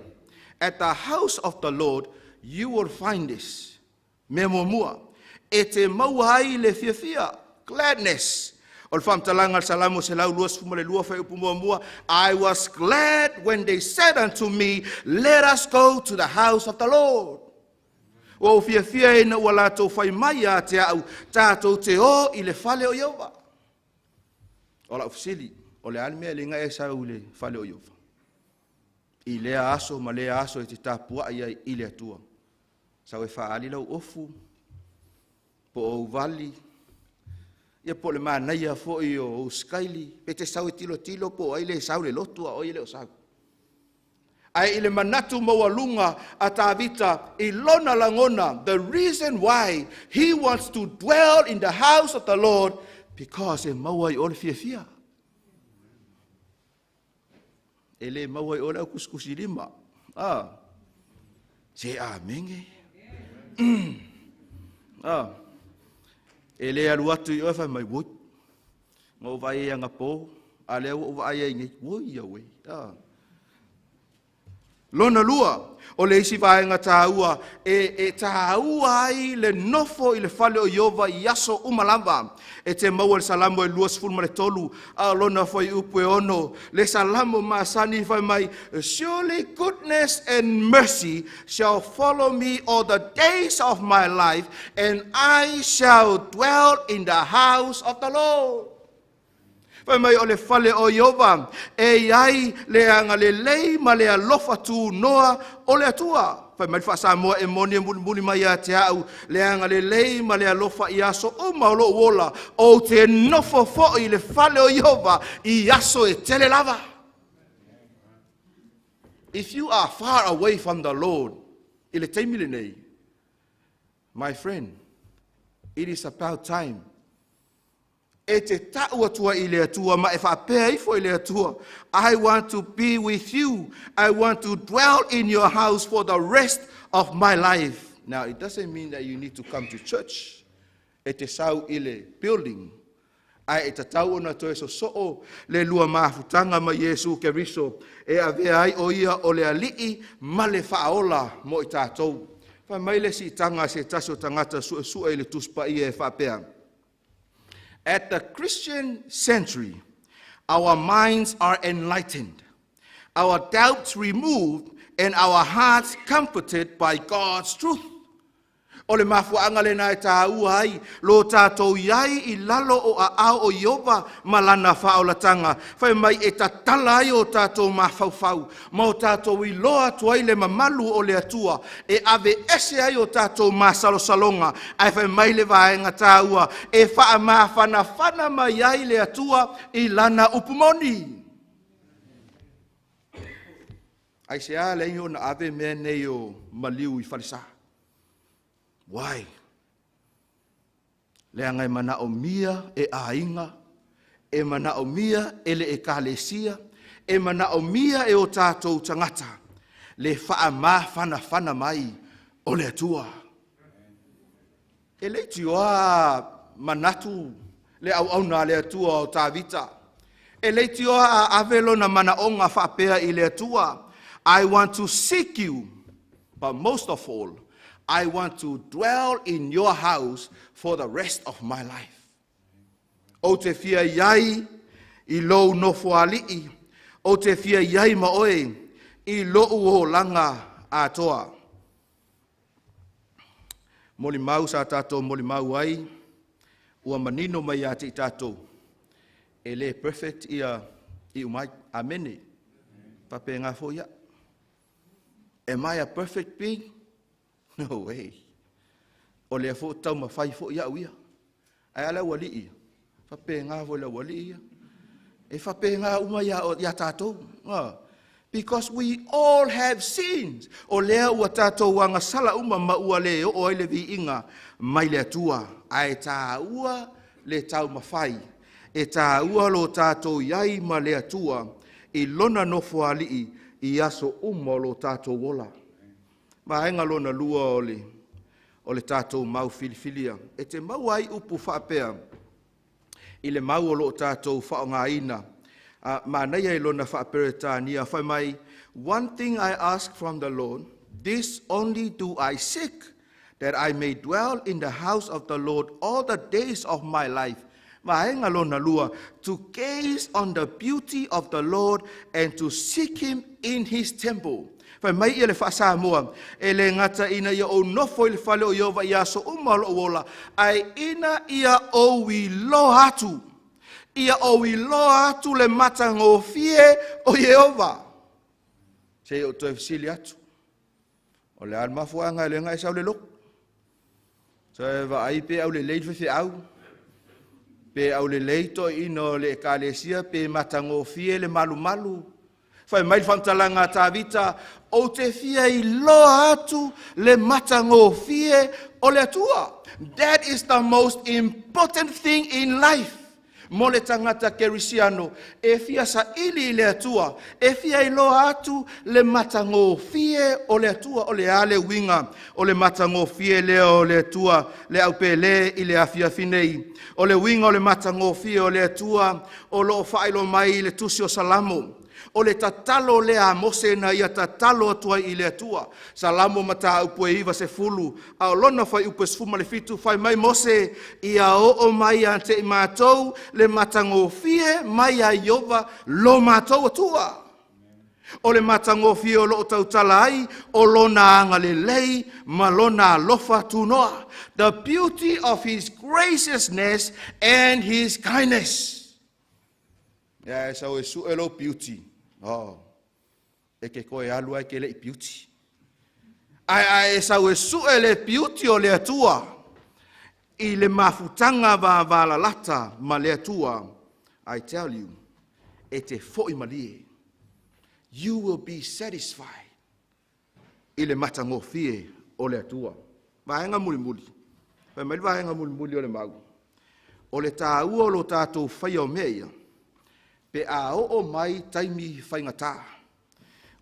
at the house of the Lord you will find this. Mea muamua, e te maua ai le fiafia, gladness. O le faamatalaga a le Salamo 122 fuaiupu muamua, "I was glad when they said unto me, let us go to the house of the Lord." Ua ou fiafia ina ua latou fai mai ia te au, tatou te o i le fale o Iova. O lau fesili, o le a le mea e le e sau i le fale o Iova? I lea aso ma lea aso e te tapuai ai i le Atua. Sau e faaali lau ofu, po o uvali, ia po o le manaia foi o ou sikaili, pe te sau e tilotilo po o ai le sau le lotu a o ai e le o sau. Ae i le manatu maualuga a Tavita i lona lagona, the reason why he wants to dwell in the house of the Lord, because e maua ai o le fiafia. E le maua ai o le au kusikusi lima. Ah. Se amenge. Ah. E le alu atu i oe fai mai, woi, na ou vaai ai anapō, a lea ua ou vaai ai nei, woi ia ue. Ah. Lona lua, o le isi vaega tāua e tāua ai le nofo i le fale o Iova i aso uma lava. E te maua le Salamo e 23, a o lona fuaiupu e 6, le Salamo masani fai mai, "Surely goodness and mercy shall follow me all the days of my life, and I shall dwell in the house of the Lord." Fai mai o le fale o Ieova e i ai le agalelei ma le alofa tunoa o le Atua. Fai mai le faa-Samoa e moni e mulimuli mai ia te au le agalelei ma le alofa i aso uma o lou ola, ou te nofo foi i le fale o Ieova i aso e tele lava. If you are far away from the Lord i le taimi lenei, my friend, it is about time e te ta'u atu ai i le Atua ma e faapea ifo i le Atua, I want to be with you. I want to dwell in your house for the rest of my life. Now, it doesn't mean that you need to come to church e te sau i le building, ae e tatau ona toe sosoo le lua mafutaga ma Iesu Keriso e avea ai o ia o le Alii ma le Faaola mo i tatou. Fai mai le siitaga a se tasi o tagata suesue i le Tusi Paia e faapea, At the Christian century, our minds are enlightened, our doubts removed, and our hearts comforted by God's truth. O le mafuaaga lena e tāua ai lo tātou i ai i lalo o aao o Ieova ma lana faaolataga, fai mai e tatala ai o tātou mafaufau ma o tātou iloa atu ai le mamalu o le Atua, e aveese ai o tātou masalosaloga, ae fai mai le vaega tāua e faamafanafana mai ai le Atua i lana upu moni. Aisea leai ona ave mea nei o maliu i falesa? Why? Leaga e manaomia e aiga, e manaomia e le ekalesia, e manaomia e o tātou tagata le faamafanafana mai o le Atua. E leitioa manatu le auauna a le Atua o Tavita. E leitioa a ave lona manaoga faapea i le Atua, I want to seek you, but most of all, I want to dwell in your house for the rest of my life. Ou te fia i ai i lou nofoalii, ou te fia i ai ma oe i lou olaga atoa. Molimau sa tātou molimau ai, ua manino mai ia te i tātou, e le perfect ia i umai. Amene. Faapena foi ia. Am I a perfect being? No way. O lea foi taumafai foi au ia. Ae a le aualii ia? Faapena foi le aualii ia. E faapena uma ia, ia tātou. Ah. Because we all have sinned. O lea ua tātou agasala uma ma ua le oo ai le viiga mai le Atua. Ae tāua le taumafai. E tāua lo tātou i ai ma le Atua i lona nofoalii i aso uma o lo tātou ola. Vaega lona lua o le tātou mau filifilia. E te maua ai upu faapea i le mau o lo o tātou faaaogaina. Manaia i lona faaperetania, fai mai, One thing I ask from the Lord, this only do I seek, that I may dwell in the house of the Lord all the days of my life. Vaega lona lua, to gaze on the beauty of the Lord and to seek him in his temple. Fai mai ia le faa-Samoa, e le gata ina ia ou nofo i le fale o Ieova i aso uma o lou ola, ae ina ia ou iloa atu, ia ou iloa atu le matagofie o Ieova. Se i ou toe fesili atu, o le a le mafuaaga e le ga e sau le lotu? Toe vaai pe aulelei le faifeau, pe aulelei toeaiina o le ekalesia, pe matagofie le malumalu. Fai mai le faamatalaga a Tavita, ou te fia iloa atu le matagofie o le Atua. That is the most important thing in life. Mo le tagata kerisiano, e fia saili i le Atua, e fia iloa atu le matagofie o le Atua. O le a le uiga o le matagofie lea o le Atua, le aupele i le afiafi nei? O le uiga o le matagofie o le Atua o loo faailoa mai i le tusi o Salamo. O le tatalo lea a Mose na ia tatalo atu ai i le Atua. Salamo mataupu e 90, a o lona fuaiupu e 17, fai mai Mose, ia oo mai ia te i matou le matagofie mai ia Ieova lo matou Atua. O le matagofie o loo tautala ai, o lona agalelei ma lona alofa tunoa. The beauty of his graciousness and his kindness. Ia e sau e su'e lou piuti, oh, e te toe alu lava e te le i piuti. Ae a e sau e su'e le piuti o le Atua i le mafutaga vavalalata ma le Atua, I tell you, e te fo'i malie. You will be satisfied i le matagofie o le Atua. Vaega mulimuli, fai mai le vaega mulimuli o le mau, o le tāua o lo tatou faia o mea ia, pe a oo mai taimi faigata.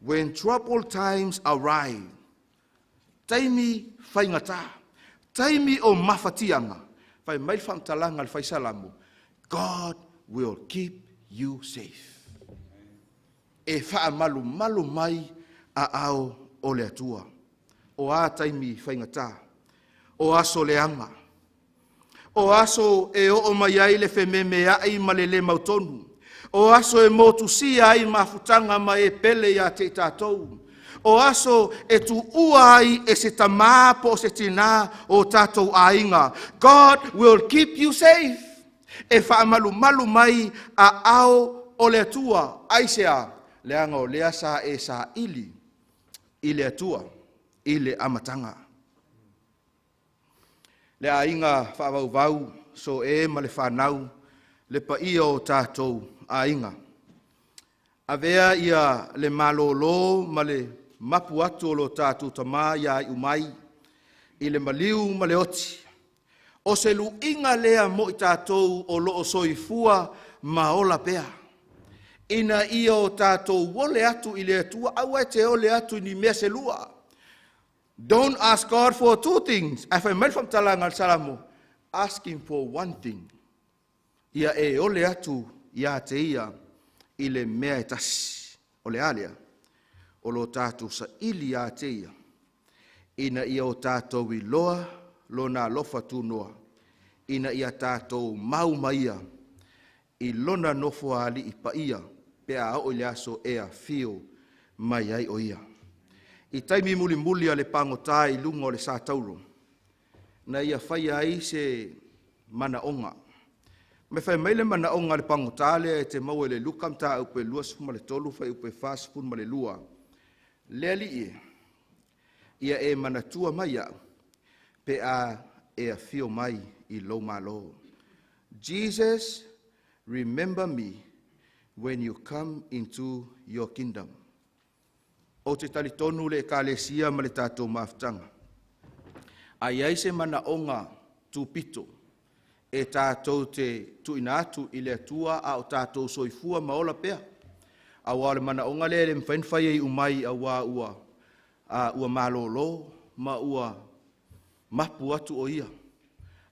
When troubled times arrive, taimi faigata, taimi o mafatiaga, fai mai le faamatalaga a le Fai Salamo, God will keep you safe. E faamalumalu mai aao o le Atua. O a taimi faigata, o aso leaga, o aso e oo mai ai le fememeai ma le lē mautonu, o aso e motusia ai mafutaga ma e pele iā te i tatou, o aso e tuua ai e se tamā po o se tinā o tatou aiga, God will keep you safe. E faamalumalu mai aao o le Atua. Aisea? Leaga o lea sa e saili i le Atua i le amataga. Le aiga faavauvau so e ma le fanau, le paia o tatou aiga. Avea ia le malōlō ma le mapu atu o lo tatou tamā iā iu mai i le maliu ma le oti. O se luiga lea mo i tatou o loo soifua ma ola pea. Ina ia o tatou ole atu i le Atua, aua e te ole atu i ni mea se lua. Don't ask God for two things. Ae fai mai le faamatalaga a le Salamo, ask him for one thing. Ia e ole atu iā te ia i le mea e tasi. O le a lea? O lo tatou saili iā te ia. Ina ia o tatou iloa lona alofa tunoa. Ina ia tatou mau ma ia i lona nofo a alii paia pe a oo i le aso e afio mai ai o ia. I taimi mulimuli a le pagotā i luga o le satauro, na ia faia ai se manaoga. Ma fai mai le manaoga a le pagotā lea e te maua i le Luka mataupu e 23 fuaiupu e 42. Le Alii e, ia e manatua mai au, pe a e afio mai i lou Malo. Jesus, remember me when you come into your kingdom. Ou te talitonu le Ekalesia ma le tatou mafutaga. A i ai se manaoga tupito e tatou te tuuina atu i le Atua a o tatou soifua ma ola pea. Aua o le manaoga lea e le mafai ona fai e iu mai auā ua malōlō ma ua mapu atu o ia.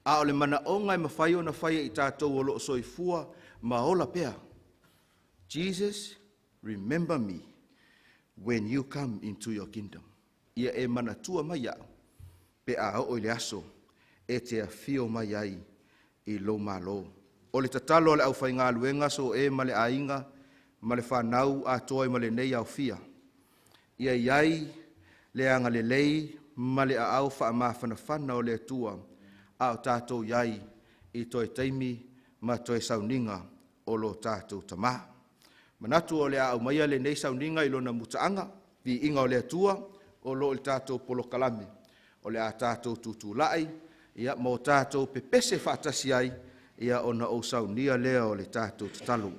A o le manaoga e mafai ona fai e i tatou o loo soifua ma ola pea. Jesus, remember me when you come into your kingdom. Ia e manatua mai au pe a oo i le aso e te afio mai ai i lou Malo. O le tatalo a le aufaigaluega so e ma le aiga ma le fanau atoa i ma lenei aofia. Ia i ai le agalelei ma le aao faamafanafana o le Atua a o tatou i ai i toe taimi ma toe sauniga o lo tatou tamā. Manatu o le a aumaia lenei sauniga i lona mutaaga, viiga o le Atua o loo i le tatou polokalame. O le a tatou tutulai ia ma o tatou pepese faatasi ai ia ona ou saunia lea o le tatou tatalo.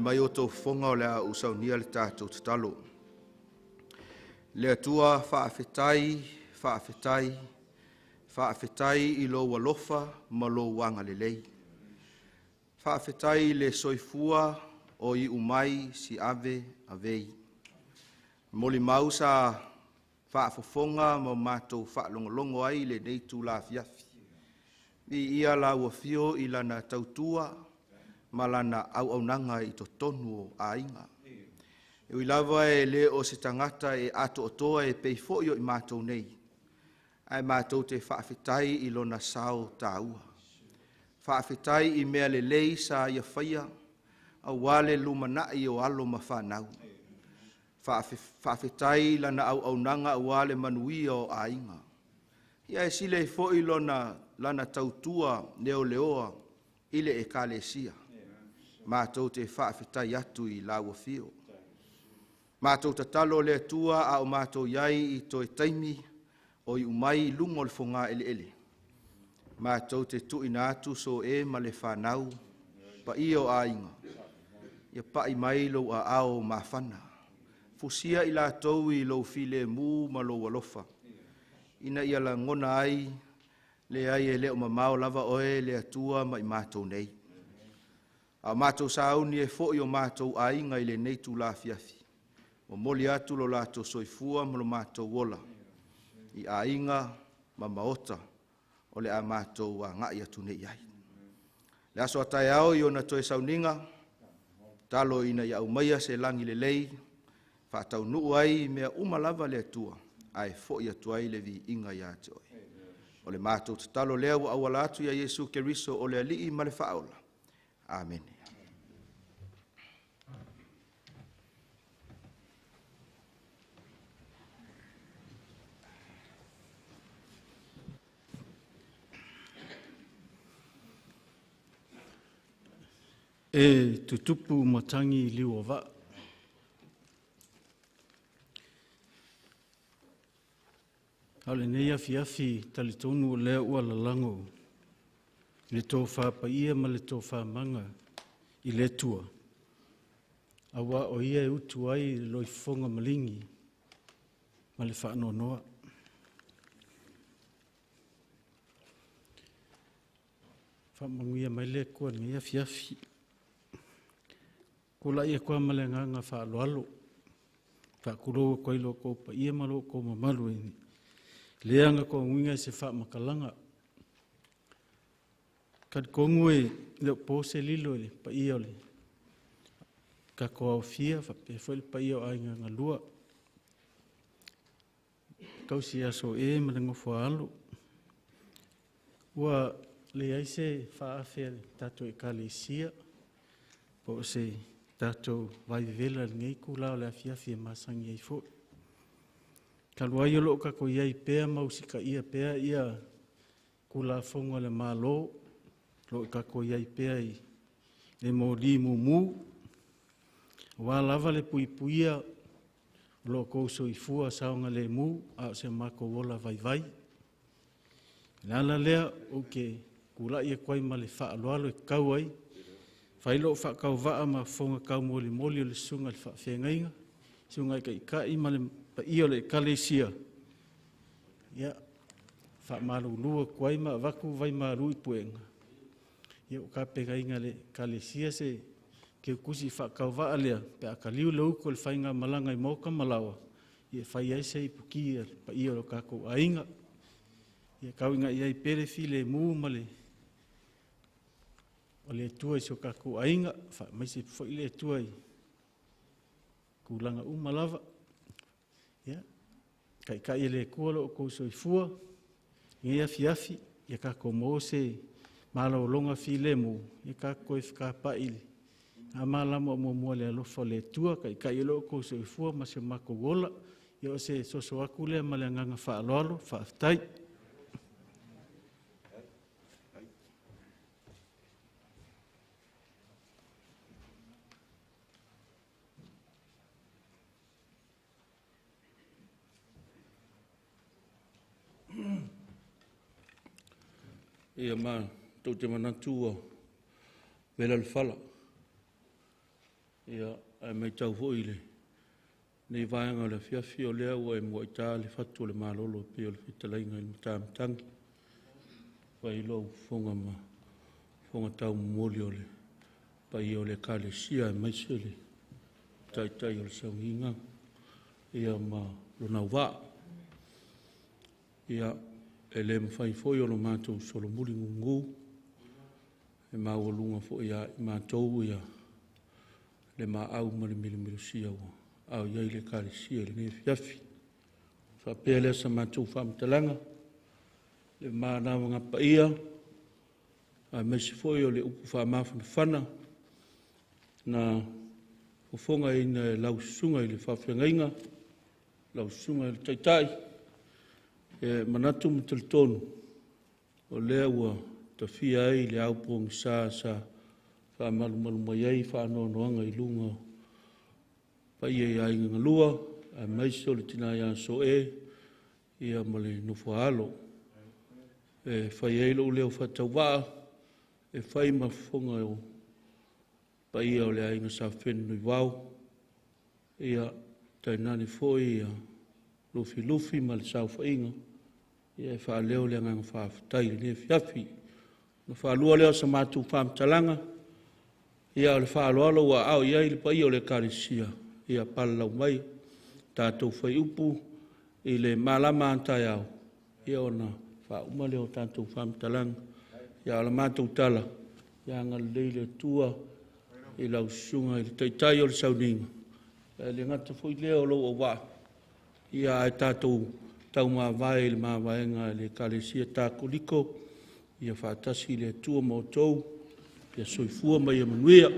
Mai o tau fonga o le a usaunia le tātou tatalo. Le Atua faafetai, faafetai, faafetai i lou alofa ma lou agalelei. Faafetai i le soifua o i umai si ave avei. Moli mau sa faafofoga ma mātou faalogologo ai i lenei tula afiafi. I ia la ua fio i lana tautua ma lana auaunaga i totonu o aiga. E ui lava e le o se tagata e atoatoa e pei foi o i mātou nei, ae mātou te faafetai i lona sao tāua. Faafetai i mea lelei sa ia faia, auā le lumanai o alo ma whanau. Faafetai lana auaunaga auā le manuia o aiga. Ia e sile foi lona lana tautua leo leoa i le ekalesia. Mātou te faafetai atu i lau afio. Mātou tatalo le Atua a o mātou iai i toe taimi o i umai i luga o le foga eleele. Mātou te tuuina atu so e ma le whanau, paia o aiga. Ia pai mai lou aao mafana. Fusia i latou i lou file mu ma lou alofa. Ina ia lagona ai le ai e leo mamao lava oe le Atua ma i mātou nei. A o mātou sauni e foi o mātou aiga i lenei tula afiafi. O moli atu lo latou soifua ma lo mātou ola. I aiga ma maota o le a mātou agai atu nei ai. Le aso a taeao i ona toe sauniga, talo ina ia aumaia se lagi lelei, faataunuu ai mea uma lava le Atua, ae foi atu ai le viiga ia te oe. O le mātou tatalo lea ua auala atu ia Iesu Keriso o le Alii ma le Faaola. Amene. E tutupu matangi i liu o vaa. A o lenei afiafi talitonu o lea ua lalago i le tofa paia ma le tofa maga i le Atua. Auā o ia e utu ai le loifofoga maligi ma le faanoanoa. Faamanuia mai le Atua i lenei afiafi. Tulai atu lava ma le agaga faaaloalo. Faatulou atu ai lo outou paia ma lo outou mamalu e le agatonuina i se faamatalaga. Talitonu e le o po se lilo i le paia o le tatou aofia, faapea foi le paia o aiga galua. Tausi aso e ma le nofo a alo. Ua leai se faaafe a le tatou ekalesia po o se tatou vaivevela i lenei itula o le afiafi e masani ai foi. Talu ai o loo tatou i ai pea ma usitaia pea ia Tulafono a le Malo, o loo tatou i ai pea i le moli mumu, aua lava le puipuia o lo outou soifua saogalemu a o se matou ola vaivai. O le ala lea ou te tulai atu ai ma le faaaloalo e tatau ai, fai lou faatauvaa ma fofoga taumolimoli o le susuga i le faafeagaiga, susuga i taitai ma le paia o le Ekalesia, ia, faamalulu atu ai ma avatu vai malu i puega, ia ua tapenaina e le Ekalesia se teutusi faatauvaa lea, pe a taliu le utu a le faigamalaga i maota ma laoa, ia fai ai se iputi a le paia o lo tatou aiga. Ia tau ina i ai pea le filemu ma le o le Atua i si o tatou aiga, faamaise foi le Atua i tulaga uma lava. Ia, taitai e le Atua lo outou soifua, i lenei afiafi, ia tatou maua se malologa filemu, ia tatou toe fetapai i le malama o muamua i le alofa o le Atua, taitai ai lo outou soifua ma si o matou ola. Ia o se soso atu lea ma le agaga faaaloalo, faafetai. Ia ma tou te manatu ua vela le fala. Ia, ae matau foi i lenei vaega o le afiafi, o lea ua e muai ta le fatu o le malolo e pei o le fetalaiga i le Matamatagi. Fai lou fofoga ma fofoga taumomoli o le paia o le Ekalesia aemaise le taitai o le sauniga ia ma lona auvaa. Ia, e le mafai foi ona matou solomuli gugu, e maualuga foi ia i matou ia le maau ma le milomilosia ua ao i ai le Ekalesia i lenei afiafi. Faapea lea sa matou faamatalaga, le manavaga paia, aemaise foi o le upu faamafanafana na fofogaina e lau susuga i le faafeagaiga, lau susuga i le Taitai, e manatu ma talitonu, o lea ua tafia ai le ao pogisa sa faamalumalu mai ai faanoanoaga i luga o paia i aiga galua, aemaise o le tina ia Soe ia ma le nofoaalo. E fai ai lou leo faatauvaa, e fai ma fofoga o paia o le aiga Sa Fenunuivao, ia tainane foi ia Lufilufi ma le saofaiga, ia e faaleo le agaga faafetai i lenei afiafi. Ona faalua lea o sa matou faamatalaga, ia o le faaaloalo ua aao i ai le paia o le Ekalesia, ia palalau mai tatou faiupu i le malama a taeao, ia ona faauma lea o tatou faamatalaga. Ia, a o le matou tala, ia agalelei le Atua i lau susuga i le Taitai o le sauniga, ae le gata foi lea o lou auvaa, ia ae tatou taumavae i le mavaega a le Ekalesia Katoliko, ia faatasi le Atua ma outou, ia soifua ma ia manuia.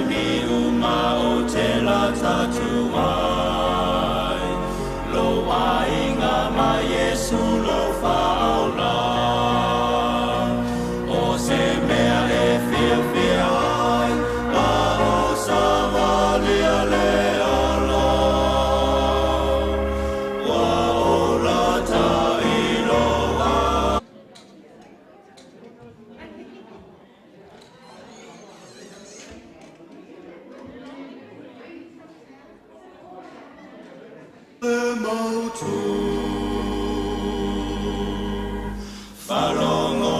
taimi uma o te la tatu ai. Lo aiga ma Iesu lo whaola. O se mea e whiawhia ai, a o sa walia le ala. Wa o la ta iloa. Le mautu. Falongo,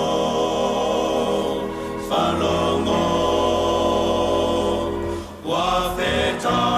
falongo, wa feta.